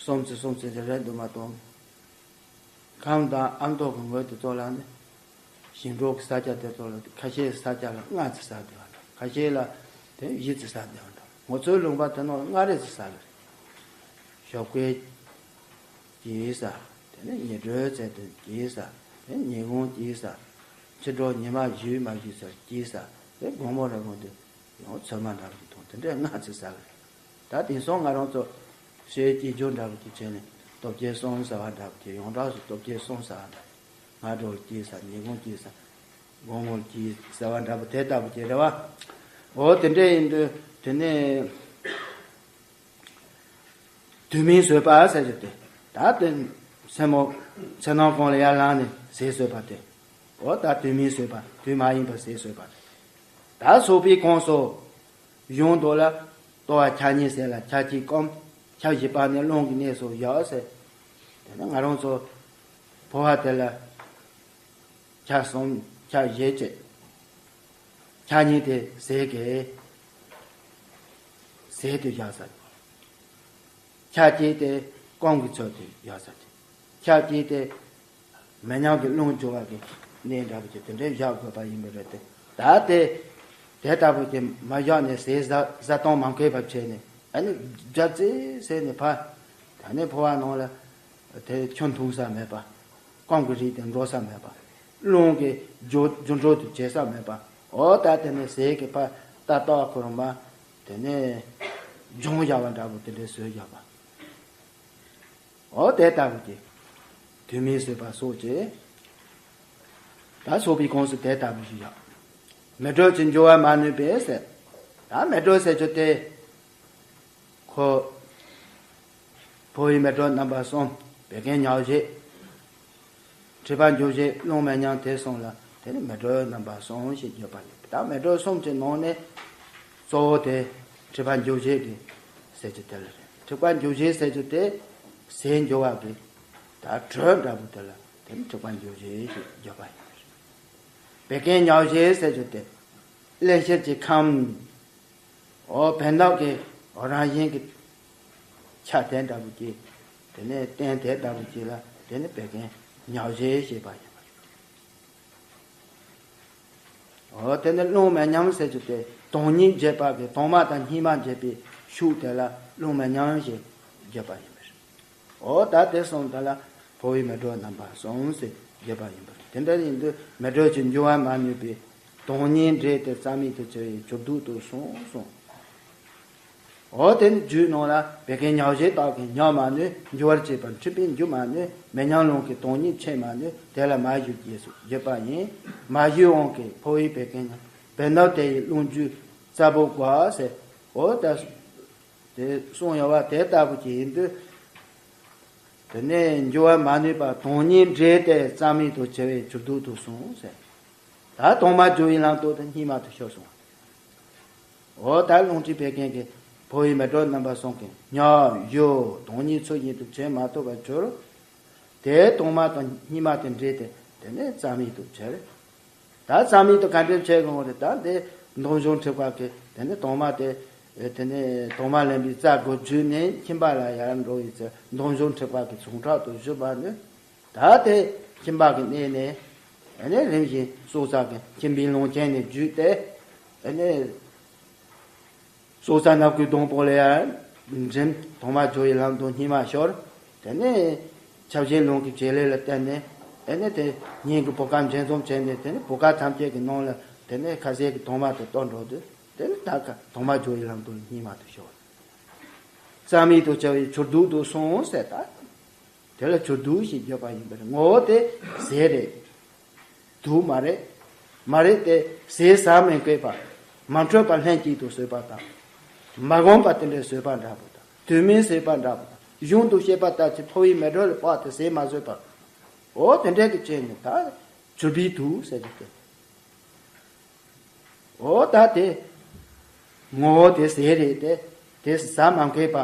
གསུམ་ཙམ་གསུམ་ཙམ་ཞིག་རེད་འདུག་མ་གཏོགས། ཁམས་དང་ཨ་མདོ་གི་ངོས་དེ་ཚོ་ལ་ནི་ཞིང་འབྲོག་གི་ས་ཆ་དེ་ཚོ་ལ་ཁ་ཤས་ཀྱི་ས་ཆ་ལ་ལྔ་ཙམ་ཟ་བསྡད་པ་འདྲ་ཁ་ཤས་ལ་དེ་བཞི་ཙམ་ཟ་བསྡད་པ་འདྲ་ང་ཚོའི་ལུང་པ་དེ་ནང་ལ་ལྔ་རེ་ཙམ་ཟ་གི་རེད། ཞོགས་ཀས་གྱིས་ཟ། དེ་ནས་ཉི་དྲོའི་ཚེ་དུ་གྱིས་ཟ། དེ་ཉིན་གུང་གྱིས་ཟ། ཕྱི་དྲོ་ཉི་མ་བཞུད་མ་བཞུད་ཚར་གྱིས་ཟ། དེ་དགོང་མོ་ར་གུང་དུ་ཡང་ཚོད་མ་འདྲ་བ་ཞིག་འཐུང་དེ་འདྲའི་ལྔ་ཙམ་ཟ་གི་རེད། ད་དེང་སང་ང་རང་ཚོ་ཤེས་སྐྱིད་སྦྱོར་འདྲ་བ་ཅིག་བྱས་ནས་སྟོབས་ཆེ་གསུམ་ཟ་བ་འདྲ་བ་ཅིག་ཡོངས་གྲགས་སུ་སྟོབས་ཆེ་གསུམ་ཟ་བ་འདྲ། སྔ་དྲོ་གྱིས་ཟ། ཉིན་གུང་གྱིས་ཟ། དགོང་མོ་གྱིས་ཟ་བ་འདྲ་བ་དེ་ལྟ་བུ་ཅིག་རེད་བ། འོ་དེ་འདྲ་ཡིན་དུས་དེ་ནས། དུས་མིན་ཟོས་པ་ཟེར་རྒྱུ་དེ། ད་དེ་མཚན་མོ་མཚན་ནམ་གུང་ལ་ཡར་ལངས་ནས་ཟས་ཟོས་པ་དེ། འོ་ད་དུས་མིན་ཟོས་པ་དུས་མ་ཡིན་པར་ཟས་ཟོས་པ་དེ། ད་སོགས་པའི་ཁོངས་སུ་གཞུང་དུ་ལ་ལྟོ་བ་ཆ་གཉིས་ཟེར་ལ་ཆ་གཅིག་སྐོམ། ཆ་བཞི་པ་ནི་རླུང་གི་གནས་སུ་བཞག་ཟེར། དེ་ནི་ང་རང་ཚོ་ཕོ་བ་དེ་ལ། ཆ་གསུམ་ཆ་བཞི་བཅས། ཆ་གཉིས་དེ་ཟས་ཀྱི་ཟས་དུ་བཞག་ས། ཆ་གཅིག་དེ་སྐོམ་གྱི་ཚོད་དུ་བཞག་ས། ཆ་གཅིག་དེ་ མེ་མྱང་གི་རླུང་རྒྱུ་བ་གི་གནས་འདྲ་པོ་ཅིག་དེ་འདྲའི་བཞག་དགོས་པ་ཡིན་པ་རེད་དེ། ད་དེ་དེ་ལྟ་བུ་ཅིག་མ་བཞག་ནས་ཟས་ཟ་ཟ་སྟངས་མ་མཁས་པ་བྱས་ནས་ཨ་ནི་རྒྱབ་རྩེ་ཟས་ནས་ཕར་ད་ནི་ཕོ་བ་ནང་ལ་དེ་ཆུ་འཐུང་ས་མེད་པ། སྐོམ་གྱི་རིགས་དེ་འགྲོ་ས་མེད་པ། རླུང་གི་རྒྱུ་རྒྱུ་འགྲོ་དེ་བྱེད་ས་མེད་པ། འོ་ད་དེ་ནས་ཟས་ཀྱི་ཕར་ཏག་ཏག་ཁོ་རང་མ་དེ་ནས་སྦྱོང་བཞག་པ་འདྲ་པོ་དེ་འདྲའི་བཟོས་བཞག་པ། འོ་དེ་ལྟ་བུ་ཅིག་དུས་མིན་བཟོས་པ་སོགས་ཀྱིས། ད་སོགས་པའི་གོང་སུ་དེ་ལྟ་བུ་ཞིག་བཞག་མེ་དྲོད་ཀྱི་འགྱུར་བ་མ་ནུས་པས་ཟེར། ད་མེ་དྲོད་ཟེར་རྒྱུ་དེ། ཁོ། ཕོ་བའི་མེ་དྲོད་རྣམ་པ་གསུམ། བད་ཀན་མྱག་བྱེད། མཁྲིས་པ་འགྱུར་བྱེད། རླུང་མེ་མྱང་དེ་གསུམ་ལ་དེ་ནི་མེ་དྲོད་རྣམ་པ་གསུམ་ཞེས་བརྗོད་པ་ཡིན། ད་མེ་དྲོད་གསུམ་གྱི་ནང་ནས་གཙོ་བོ་དེ་མཁྲིས་པ་འགྱུར་བྱེད་ཀྱི་ཟེར་རྒྱུ་དེ་ལ་རེད། མཁྲིས་པ་འགྱུར་བྱེད་ཟེར་རྒྱུ་དེ་ཟས་འགྱུར་བ་གི་ད་དྲོད་འདྲ་པོ་དེ་ལ་དེ་ནི་མཁྲིས་པ་འགྱུར་བྱེད་ཞེས་བརྗོད་པ་ཡིན། བད་ཀན་མྱག་བྱེད་ཟེར་རྒྱུ་དེ་བརླན་གཤེར་གྱི་ཁམས། འོ་བད་མདོག་གི་རང་བཞིན་གྱི་ཆ་དེ་འདྲ་པོ་ཅིག་དེ་ནས་རྟེན་དེ་འདྲ་པོ་ཅིག་ལ་དེ་ནི་བད་ཀན་མྱག་བྱེད་ཞེས་པ་ཡིན་པ་རེད། འོ་དེ་ནི་རླུང་མེ་མྱང་ཟེར་རྒྱུ་དེ་དོན་གཉིས་འབྱེད་པ་གི་དྭངས་མ་དང་སྙིགས་མ་འབྱེད་པའི་ཤུགས་དེ་ལ་རླུང་མེ་མྱང་ཞེས་བརྗོད་པ་ཡིན་པ་རེད། འོ་ད་དེ་གསུམ་དེ་ལ་ཕོ་བའི་མེ་དྲོད་རྣམ་པ་གསུམ་ཟེར་བརྗོད་པ་ཡིན་པ་རེད། དེ་འདྲ་ཡིན་དུས་མེ་དྲོད་ཀྱི་འགྱུར་བ་མ་ནུས་པའི་དོན་གཉིས་འབྲེལ་ཏེ་རྩ་མེད་དུ་གྱུར་པའི་ཆུ་རྡུལ་དུ་སོང་གསུངས། འོ་དེ་ནི་རྒྱུད་ནང་ལ་བད་ཀན་མྱག་བྱེད་དག་གིས་མྱག་མ་ནུས། འགྱུར་བར་བྱེད་པ་མཁྲིས་པས་འགྱུར་མ་ནུས། མེ་མྱང་རླུང་གིས་དོན་གཉིས་ཕྱེ་མ་ནུས། དེ་ལ་མ་ཞུ་རྗེས་སུ་བརྗོད་པ་ཡིན། མ་ཞུ་དབང་གིས་ཕོ་བའི་བད་ཀན་ཉམས། བད་མདོག་དེ་ཡི་རླུང་རྒྱུ་རྩ་བོ་བགོ་ཟེར། འོ་ད་དེ་གསུངས་ཡོད་པ་དེ་ལྟ་བུ་ཅིག་ཡིན་དུས། དེ་ནས་འགྱུར་བ་མ་ནུས་པ་དོན་གཉིས་འབྲེལ་ཏེ་རྩ་མེད་དུ་གྱུར་པའི་ཆུ་རྡུལ་དུ་སོང་ཟེར། ད་དྭངས་མ་རྒྱུ་བའི་ལམ་དུ་དེ་སྙིགས་མ་དུ་ཤོར་སོང་། འོ་ད་རླུང་མཁྲིས་བད་ཀན་གྱི་ཕོ་བའི་མེ་དྲོད་རྣམ་པ་གསུམ་གྱིས་མྱག་ཞུ་དོན་གཉིས་ཚུལ་བཞིན་དུ་བྱེད་མ་ཐུབ་པར་གྱུར། དེའི་དྭངས་མ་དང་སྙིགས་མ་དེ་འདྲེས་ཏེ་དེ་ནས་རྩ་མེད་དུ་གྱུར། ད་རྩ་མེད་དུ་ག་འདྲ་བྱེད་དགོས་རེད། ད་དེ་འདོམ་གཞུང་མཁྲིས་པ་གི་དེ་ནས་དྭངས་མ་དེ་དེ་ནས་དྭངས་མ་ལེན་པའི་རྩ་སྒོ་བརྒྱུད་ནས་ཁྱིམ་པ་ལ་ཡར་འགྲོ་བའི་ཚེ་འདོམ་གཞུང་མཁྲིས་པ་གི་ཟུངས་ཁྲག་ཏུ་བཞུ་བ་ནི། ད་དེ་ཁྱིམ་པ་གི་གནས་ནས་ཨ་ནི་རིམ་བཞིན་སྲོག་རྩ་གི་ཁྱིམ་པའི་རླུང་ཅན་ནས་བརྒྱུད་དེ་ཨ་ནི་སྲོག་རྩ་ནག་པོའི་སྡོང་པོ་ལ་ཡར་འགྲིམ། དྭངས་མ་རྒྱུ་བའི་ལམ་དུ་སྙིགས་མ་ཤོར། དེ་ནས་ཁྱབ་བྱེད་རླུང་གི་བྱེད་ལས་ལ་བརྟེན་ནས་ཨ་ནི་དེ་སྙིང་གི་བུ་ག་འདྲེན་འཛོམས་བྱས་ནས་དེ་ནས་བུ་ག་ཐམས་ཅད་ཀྱི་ནང་ལ་དེ་ནས་ཁ་ཟས་ཀྱི་དྭངས་མ་དེ་གཏོར་འགྲོ་དུས་དེ་ནས་ད་ག་དྭངས་མ་རྒྱུ་བའི་ལམ་དུ་སྙིགས་མ་དུ་ཤོར། རྩ་མེད་དུ་གྱུར་པའི་ཆུ་རྡུལ་དུ་སོང་ཟེར་ད། དེ་ལ་ཆུ་རྡུལ་ཞེས་བརྗོད་པ་ཡིན་པར་ངོ་བོ་དེ་ཟས་རེད། དུག་མ་རེད། མ་རེད་དེ་ཟས་ཟ་མི་དགོས་པ། མ་འཕྲོད་པ་ལྷན་ཅིག་ཏུ་བཟོས་པ་དང་། མ་གོམས་པ་དེ་འདྲའི་བཟོས་པ་འདྲ་པོ་དང་དུས་མིན་བཟོས་པ་འདྲ་པོ་དང་གཞུང་དུ་བཤད་པ་ལྟར་གྱི་ཕོ་བའི་མེ་དྲོད་ལ་དཔག་སྟེ་ཟས་མ་བཟོས་པ། འོ་དེ་འདྲའི་གི་རྐྱེན་ནི་ད་ཆུ་རྡུལ་དུག་ཟེར་གྱི་དེ། འོ་ད་དེ། ངོ་བོ་དེ་ཟས་རེད་དེ། དེ་ཟ་མ་མཁས་པ།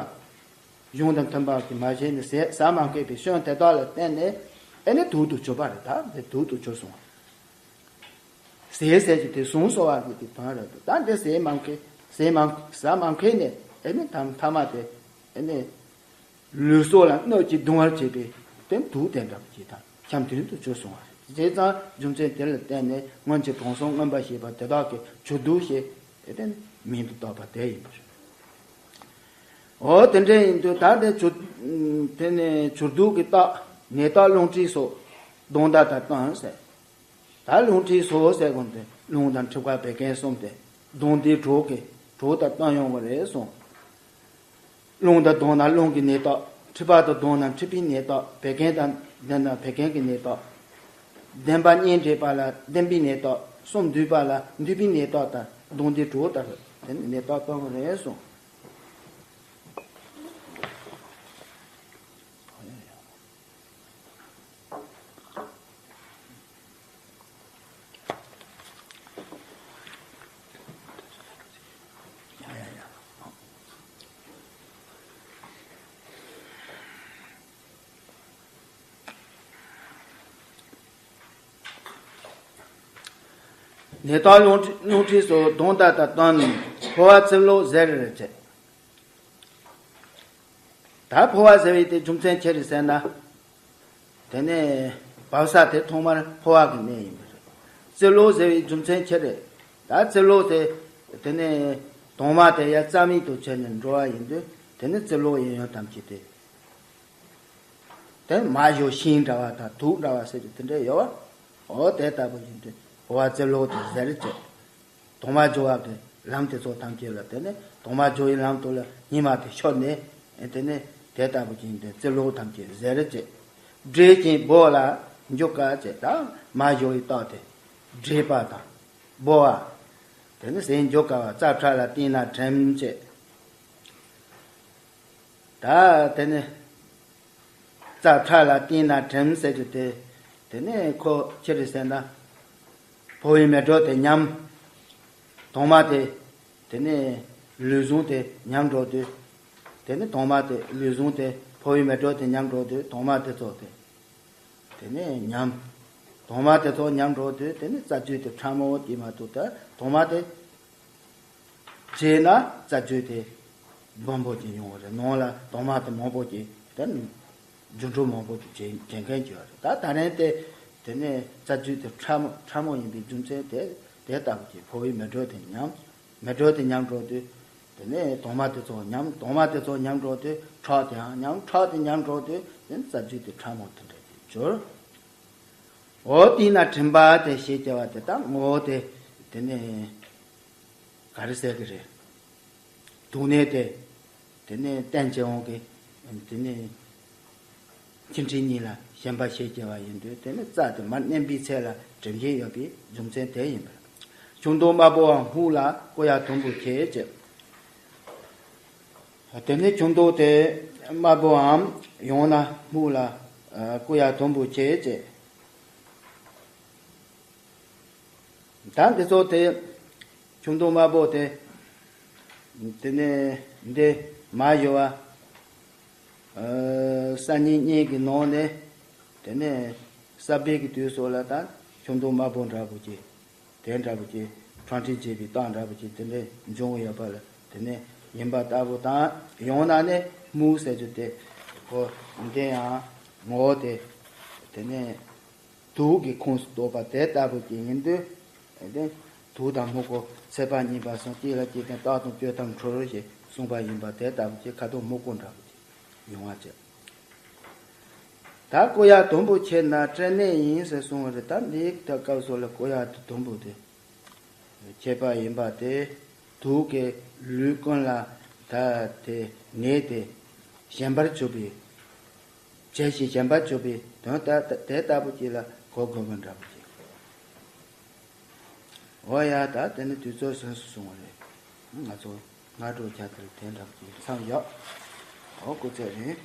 གཞུང་དང་མཐུན་པ་གི་མ་བྱས་ནས་ཟས་ཟ་མ་མཁས་པའི་སྐྱོན་དེ་དག་ལ་བརྟེན་ནས་ཨེ་ནི་དུག་ཏུ་གྱུར་པ་རེད། ད་དེ་དུག་ཏུ་གྱུར་སོང་། ཟས་ཟས་ཀྱི་དེ་ཟུངས་གསོ་བ་གི་དེ་དོན་རེད་དོ། ད་འདི་ཟས་མ་མཁས་ཟས་མ་ཟ་མ་མཁས་ནས་ཨེ་ནི་ཐ་ཐ་མ་དེ་ཨེ་ནི། ལུས་སྲོག་ལ་གནོད་ཀྱིས་གདུང་བར་བྱེད་པའི་དེ་དུག་དེ་འདྲ་བ་ཅིག་དང་འཆམ་མཐུན་དུ་གྱུར་སོང་བ་རེད། བྱས་ཙང་རྒྱུ་མཚན་དེ་ལ་བརྟེན་ནས་སྔོན་གྱི་དྲང་སྲོང་རྔོན་པ་ཞེས་པ་དེ་དག་གིས་ཆུ་རྡུལ་ཞེས་དེ་མིང་དུ་བཏགས་པ་དེ་ཡིན་པ་རེད། འོ་དེ་འདྲ་ཡིན་དུས་ད་དེ་ཆུ་དེ་ནས་ཆུ་རྡུལ་གྱི་རྟགས་ནད་རྟགས་རླུང་མཁྲིས་སོགས་གདོན་བརྡ་དང་སྟོན་ཟེར། ད་རླུང་མཁྲིས་སོགས་ཟེར་དགོས་ཏེ་རླུང་དང་མཁྲིས་པ་བད་ཀན་གསུམ་དེ་གདོན་འདིའི་གྲོགས་ཀྱི་གྲོགས་དང་བསྟུན་ཡོང་བ་རེད་གསུངས། རླུང་དང་བསྡོངས་ན་རླུང་གི་ནད་རྟགས། མཁྲིས་པ་དང་བསྡོངས་ན་མཁྲིས་པའི་ནད་རྟགས། བད་ཀན་དང་ལྡན་ན་བད་ཀན་གྱི་ནད་རྟགས། ལྡན་པ་གཉིས་འདྲེས་པ་ལ་ལྡན་པའི་ནད་རྟགས། གསུམ་འདུས་པ་ལ་འདུས་པའི་ནད་རྟགས་དང་གདོན་འདིའི་གྲོགས་ལྟར་དེ་ནི་ནད་རྟགས་སྟོན་པ་རེད་གསུངས། ནད་རྟགས་རླུང་མཁྲིས་རླུང་མཁྲིས་སོགས་གདོན་བརྡ་དང་བསྟུན་ནས་ཕོ་བ་ཙིག་ལོག་གཟེར་རེ་བྱེད། ད་ཕོ་བ་ཟེར་བའི་དེ་རྒྱུ་མཚན་ཅི་རེད་ཟེར་ན། དེ་ནས་ བབས་ས་དེ་ཐོག་མར་འཕོ་བ་གི་གནས་ཡིན་པ་རེད། རྩིབ་ལོགས་ཟེར་བའི་རྒྱུ་མཚན་ཅི་རེད། ད་རྩིབ་ལོགས་དེ་དེ་ནས་དྭངས་མ་དེ་ཡར་རྩ་མིག་ཏུ་བྱས་ནས་འགྲོ་བ་ཡིན་དུས་དེ་ནས་རྩིབ་ལོགས་ཡིན་ཡང་ཐམས་ཅད་དེ། དེ་མ་བཞག་ཤིང་འདྲ་བ་དང་དུག་འདྲ་བ་ཟེར་གྱི་དེ་འདྲ་ཡོད་བ། འོ་དེ་ལྟ་བུ་ཡིན་དུས་འཕོ་བ་རྩིབ་ལོགས་དེ་ཟེར་ཅེས། དྭངས་མ་སྦྱོར་བ་གི་ལམ་དེ་ཚོ་ཐམས་ཅད་ལ་དེ་ནས་དྭངས་མ་སྦྱོར་བའི་ལམ་དུ་ལ་ཉི་མ་དེ་ཤོར་ནས་དེ་ནས་དེ་ལྟ་བུ་ཅིག་ཡིན་དུས་རྩིབ་ལོགས་ཐམས་ཅད་ཟེར་ཅེས། བསྒྲིལ་ཅིང་སྦོ་ལ་འཇུག་དཀའ་ཅེས་དང་མ་སྦྱོར་བའི་རྟགས་དེ་བསྒྲིལ་བ་དང་སྦོ་བ། དེ་ནས་ཟེར་འཇུག་དཀའ་བ་རྩ་ཕྲ་ལ་བརྟེན་ན་དྲིམ་ཅེས། ད་དེ་ནས་རྩ་ཕྲ་ལ་བརྟེན་ན་དྲིམ་ཟེར་རྒྱུ་དེ། དེ་ནས་ཁོ་ཅི་རེད་ཟེར་ན། འཕོ་བའི་མེ་སྒྲོན་དེ་ཉམས། དྭངས་མ་དེ། དེ་ནས་ལུས་ཟུངས་དེ་ཉམས་འགྲོ་དུས། དེ་ནས་དྭངས་མ་དེ་ལུས་ཟུངས་དེ་འཕོ་བའི་མེ་སྒྲོན་དེ་ཉམས་འགྲོ་དུས་དྭངས་མ་དེ་ཚོ་དེ། དེ་ནས་ཉམས། དྭངས་མ་དེ་ཚོ་ཉམས་འགྲོ་དུས་དེ་ནས་རྩ་རྒྱུས་དེ་ཕྲ་མོ་དེ་མ་གཏོགས་ད་དྭངས་མ་དེ། བྱས་ན་རྩ་རྒྱུས་དེ་སྦོམ་པོ་ཅིག་ཡོང་བ་རེད། ནང་ལ་དྭངས་མ་དེ་མང་པོ་ཅིག་དེ་རྒྱུན་འགྲོ་མང་པོ་ཅིག་བྱེད་བྱེད་མཁན་ཅིག་ཡོད་རེད། ད་ད་རིང་དེ་དེ་ནས་རྩ་རྒྱུས་དེ་ཕྲ་མོ་ཕྲ་མོ་ཡིན་པའི་རྒྱུ་མཚན་དེ་དེ་ལྟ་བུ་ཅིག་འཕོ་བའི་མེ་སྒྲོན་དེ་ཉམས། མེ་སྒྲོན་དེ་ཉམས་འགྲོ་དུས་དེ་ནས་དྭངས་མ་དེ་ཚོ་ཉམས། དྭངས་མ་དེ་ཚོ་ཉམས་འགྲོ་དུས་ཁྲག་དེའང་ཉམས། ཁྲག་དེ་ཉམས་འགྲོ་དུས་དེ་ནས་རྩ་རྒྱུས་དེ་ཕྲ་མོ་དེ་འདྲ་ཅིག་གྱུར། འོ་དེས་ན་དྲིམ་པ་དེ་ཞེས་བྱ་བ་དེ་དག་ངོ་བོ་དེ་དེ་ནས་ག་རེ་ཟེར་གི་རེད། དུག་ནད་དེ། དེ་ནས་རྟེན་བྱེད་འོང་གི། དེ་ནས་མཆིན་མཁྲིས་གཉིས་ལ་ཞེན་པ་ཞེས་བྱ་བ་ཡིན་དུས་དེ་ནས་རྩ་དེ་མར་མནན་པའི་ཚད་ལ་དྲིམ་ཞིག་ཡོད་པའི་རྒྱུ་མཚན་དེ་ཡིན་པར། ཁྱུང་དུག་དམར་པོའམ་སྨུག་ལ་བསྐུ་ཡག་དུམ་བུ་བྱེད་ཅེས། དེ་ནས་ཁྱུང་དུག་དེ་དམར་པོའམ་ཡང་ན་སྨུག་ལ་བསྐུ་ཡག་དུམ་བུ་བྱེད་ཅེས། ད་འདི་ཚོ་དེ་ཁྱུང་དུག་དམར་པོ་དེ། དེ་ནས་འདི་མ་ཡོ་བ། སང་ཉིན་གཉིས་ཀྱི་ནང་ནས་དེ་ནས་ས་བབས་ཀྱི་དུས་སུ་ལ་ད་ཁྱུང་དུག་དམར་པོ་འདྲ་པོ་ཅིག་དེ་འདྲ་པོ་ཅིག་འཕྲོག་བྲལ་བྱེད་པའི་རྟགས་འདྲ་པོ་ཅིག་དེ་འདྲ་འབྱུང་གི་ཡོད་པ་ལ་དེ་ནས་ཡིན་པ་ལྟ་བུ་དང་། ཡང་ན་ནི་སྨུག་ཟེར་རྒྱུ་དེ་ཁོ་འདི་ཡང་ངོ་བོ་དེ་དེ་ནས། དུག་གི་ཁོངས་སུ་གཏོགས་པ་དེ་ལྟ་བུ་ཅིག་ཡིན་དུས། དེ་དུག་དང་སྨུག་པོ་ཚེས་པ་གཉིས་པ་གསུམ། གཅིག་ལ་གཅིག་བརྟེན་རྟགས་དང་བཅོས་ཐབས་འཕྲོ་རོལ་ཞེས་གསུངས་པ་ཡིན་པ་དེ་ལྟ་བུ་ཅིག་ཁ་དོག་སྨུག་པོ་འདྲ་པོ་ཅིག་ཡོང་བ་བྱེད། ད་བསྐུ་ཡག་དུམ་བུ་བྱེད་ན་སྐྲན་ནད་ཡིན་ཟེར་གསུངས་པ་རེད། ད་འདིའི་ད་སྐབས་སུ་ལ་བསྐུ་ཡག་དེ་དུམ་བུ་དེ་བྱེད་པ་ཡིན་པ་དེ། དུག་གིས་ལུས་ཀུན་ལ་ད་དེ་ནད་དེ་ཞན་པར་གྱུར་པའི། བྱས་ཤིང་ཞན་པར་གྱུར་པའི་དོན་ལྟ་དེ་ལྟ་བུ་ཅིག་ལ་གོ་དགོས་པ་འདྲ་པོ་ཅིག་འོ་ཡ། ད་དེ་ནི་དུས་ཚོད་སོན་སོང་བ་རེད། ང་ཚོ་སྔ་དྲོ་ཆ་དེར་དེ་འདྲ་པོ་ཅིག་མཚམས་བཞག་འོ་སྐུ་ཚེ་རིང་།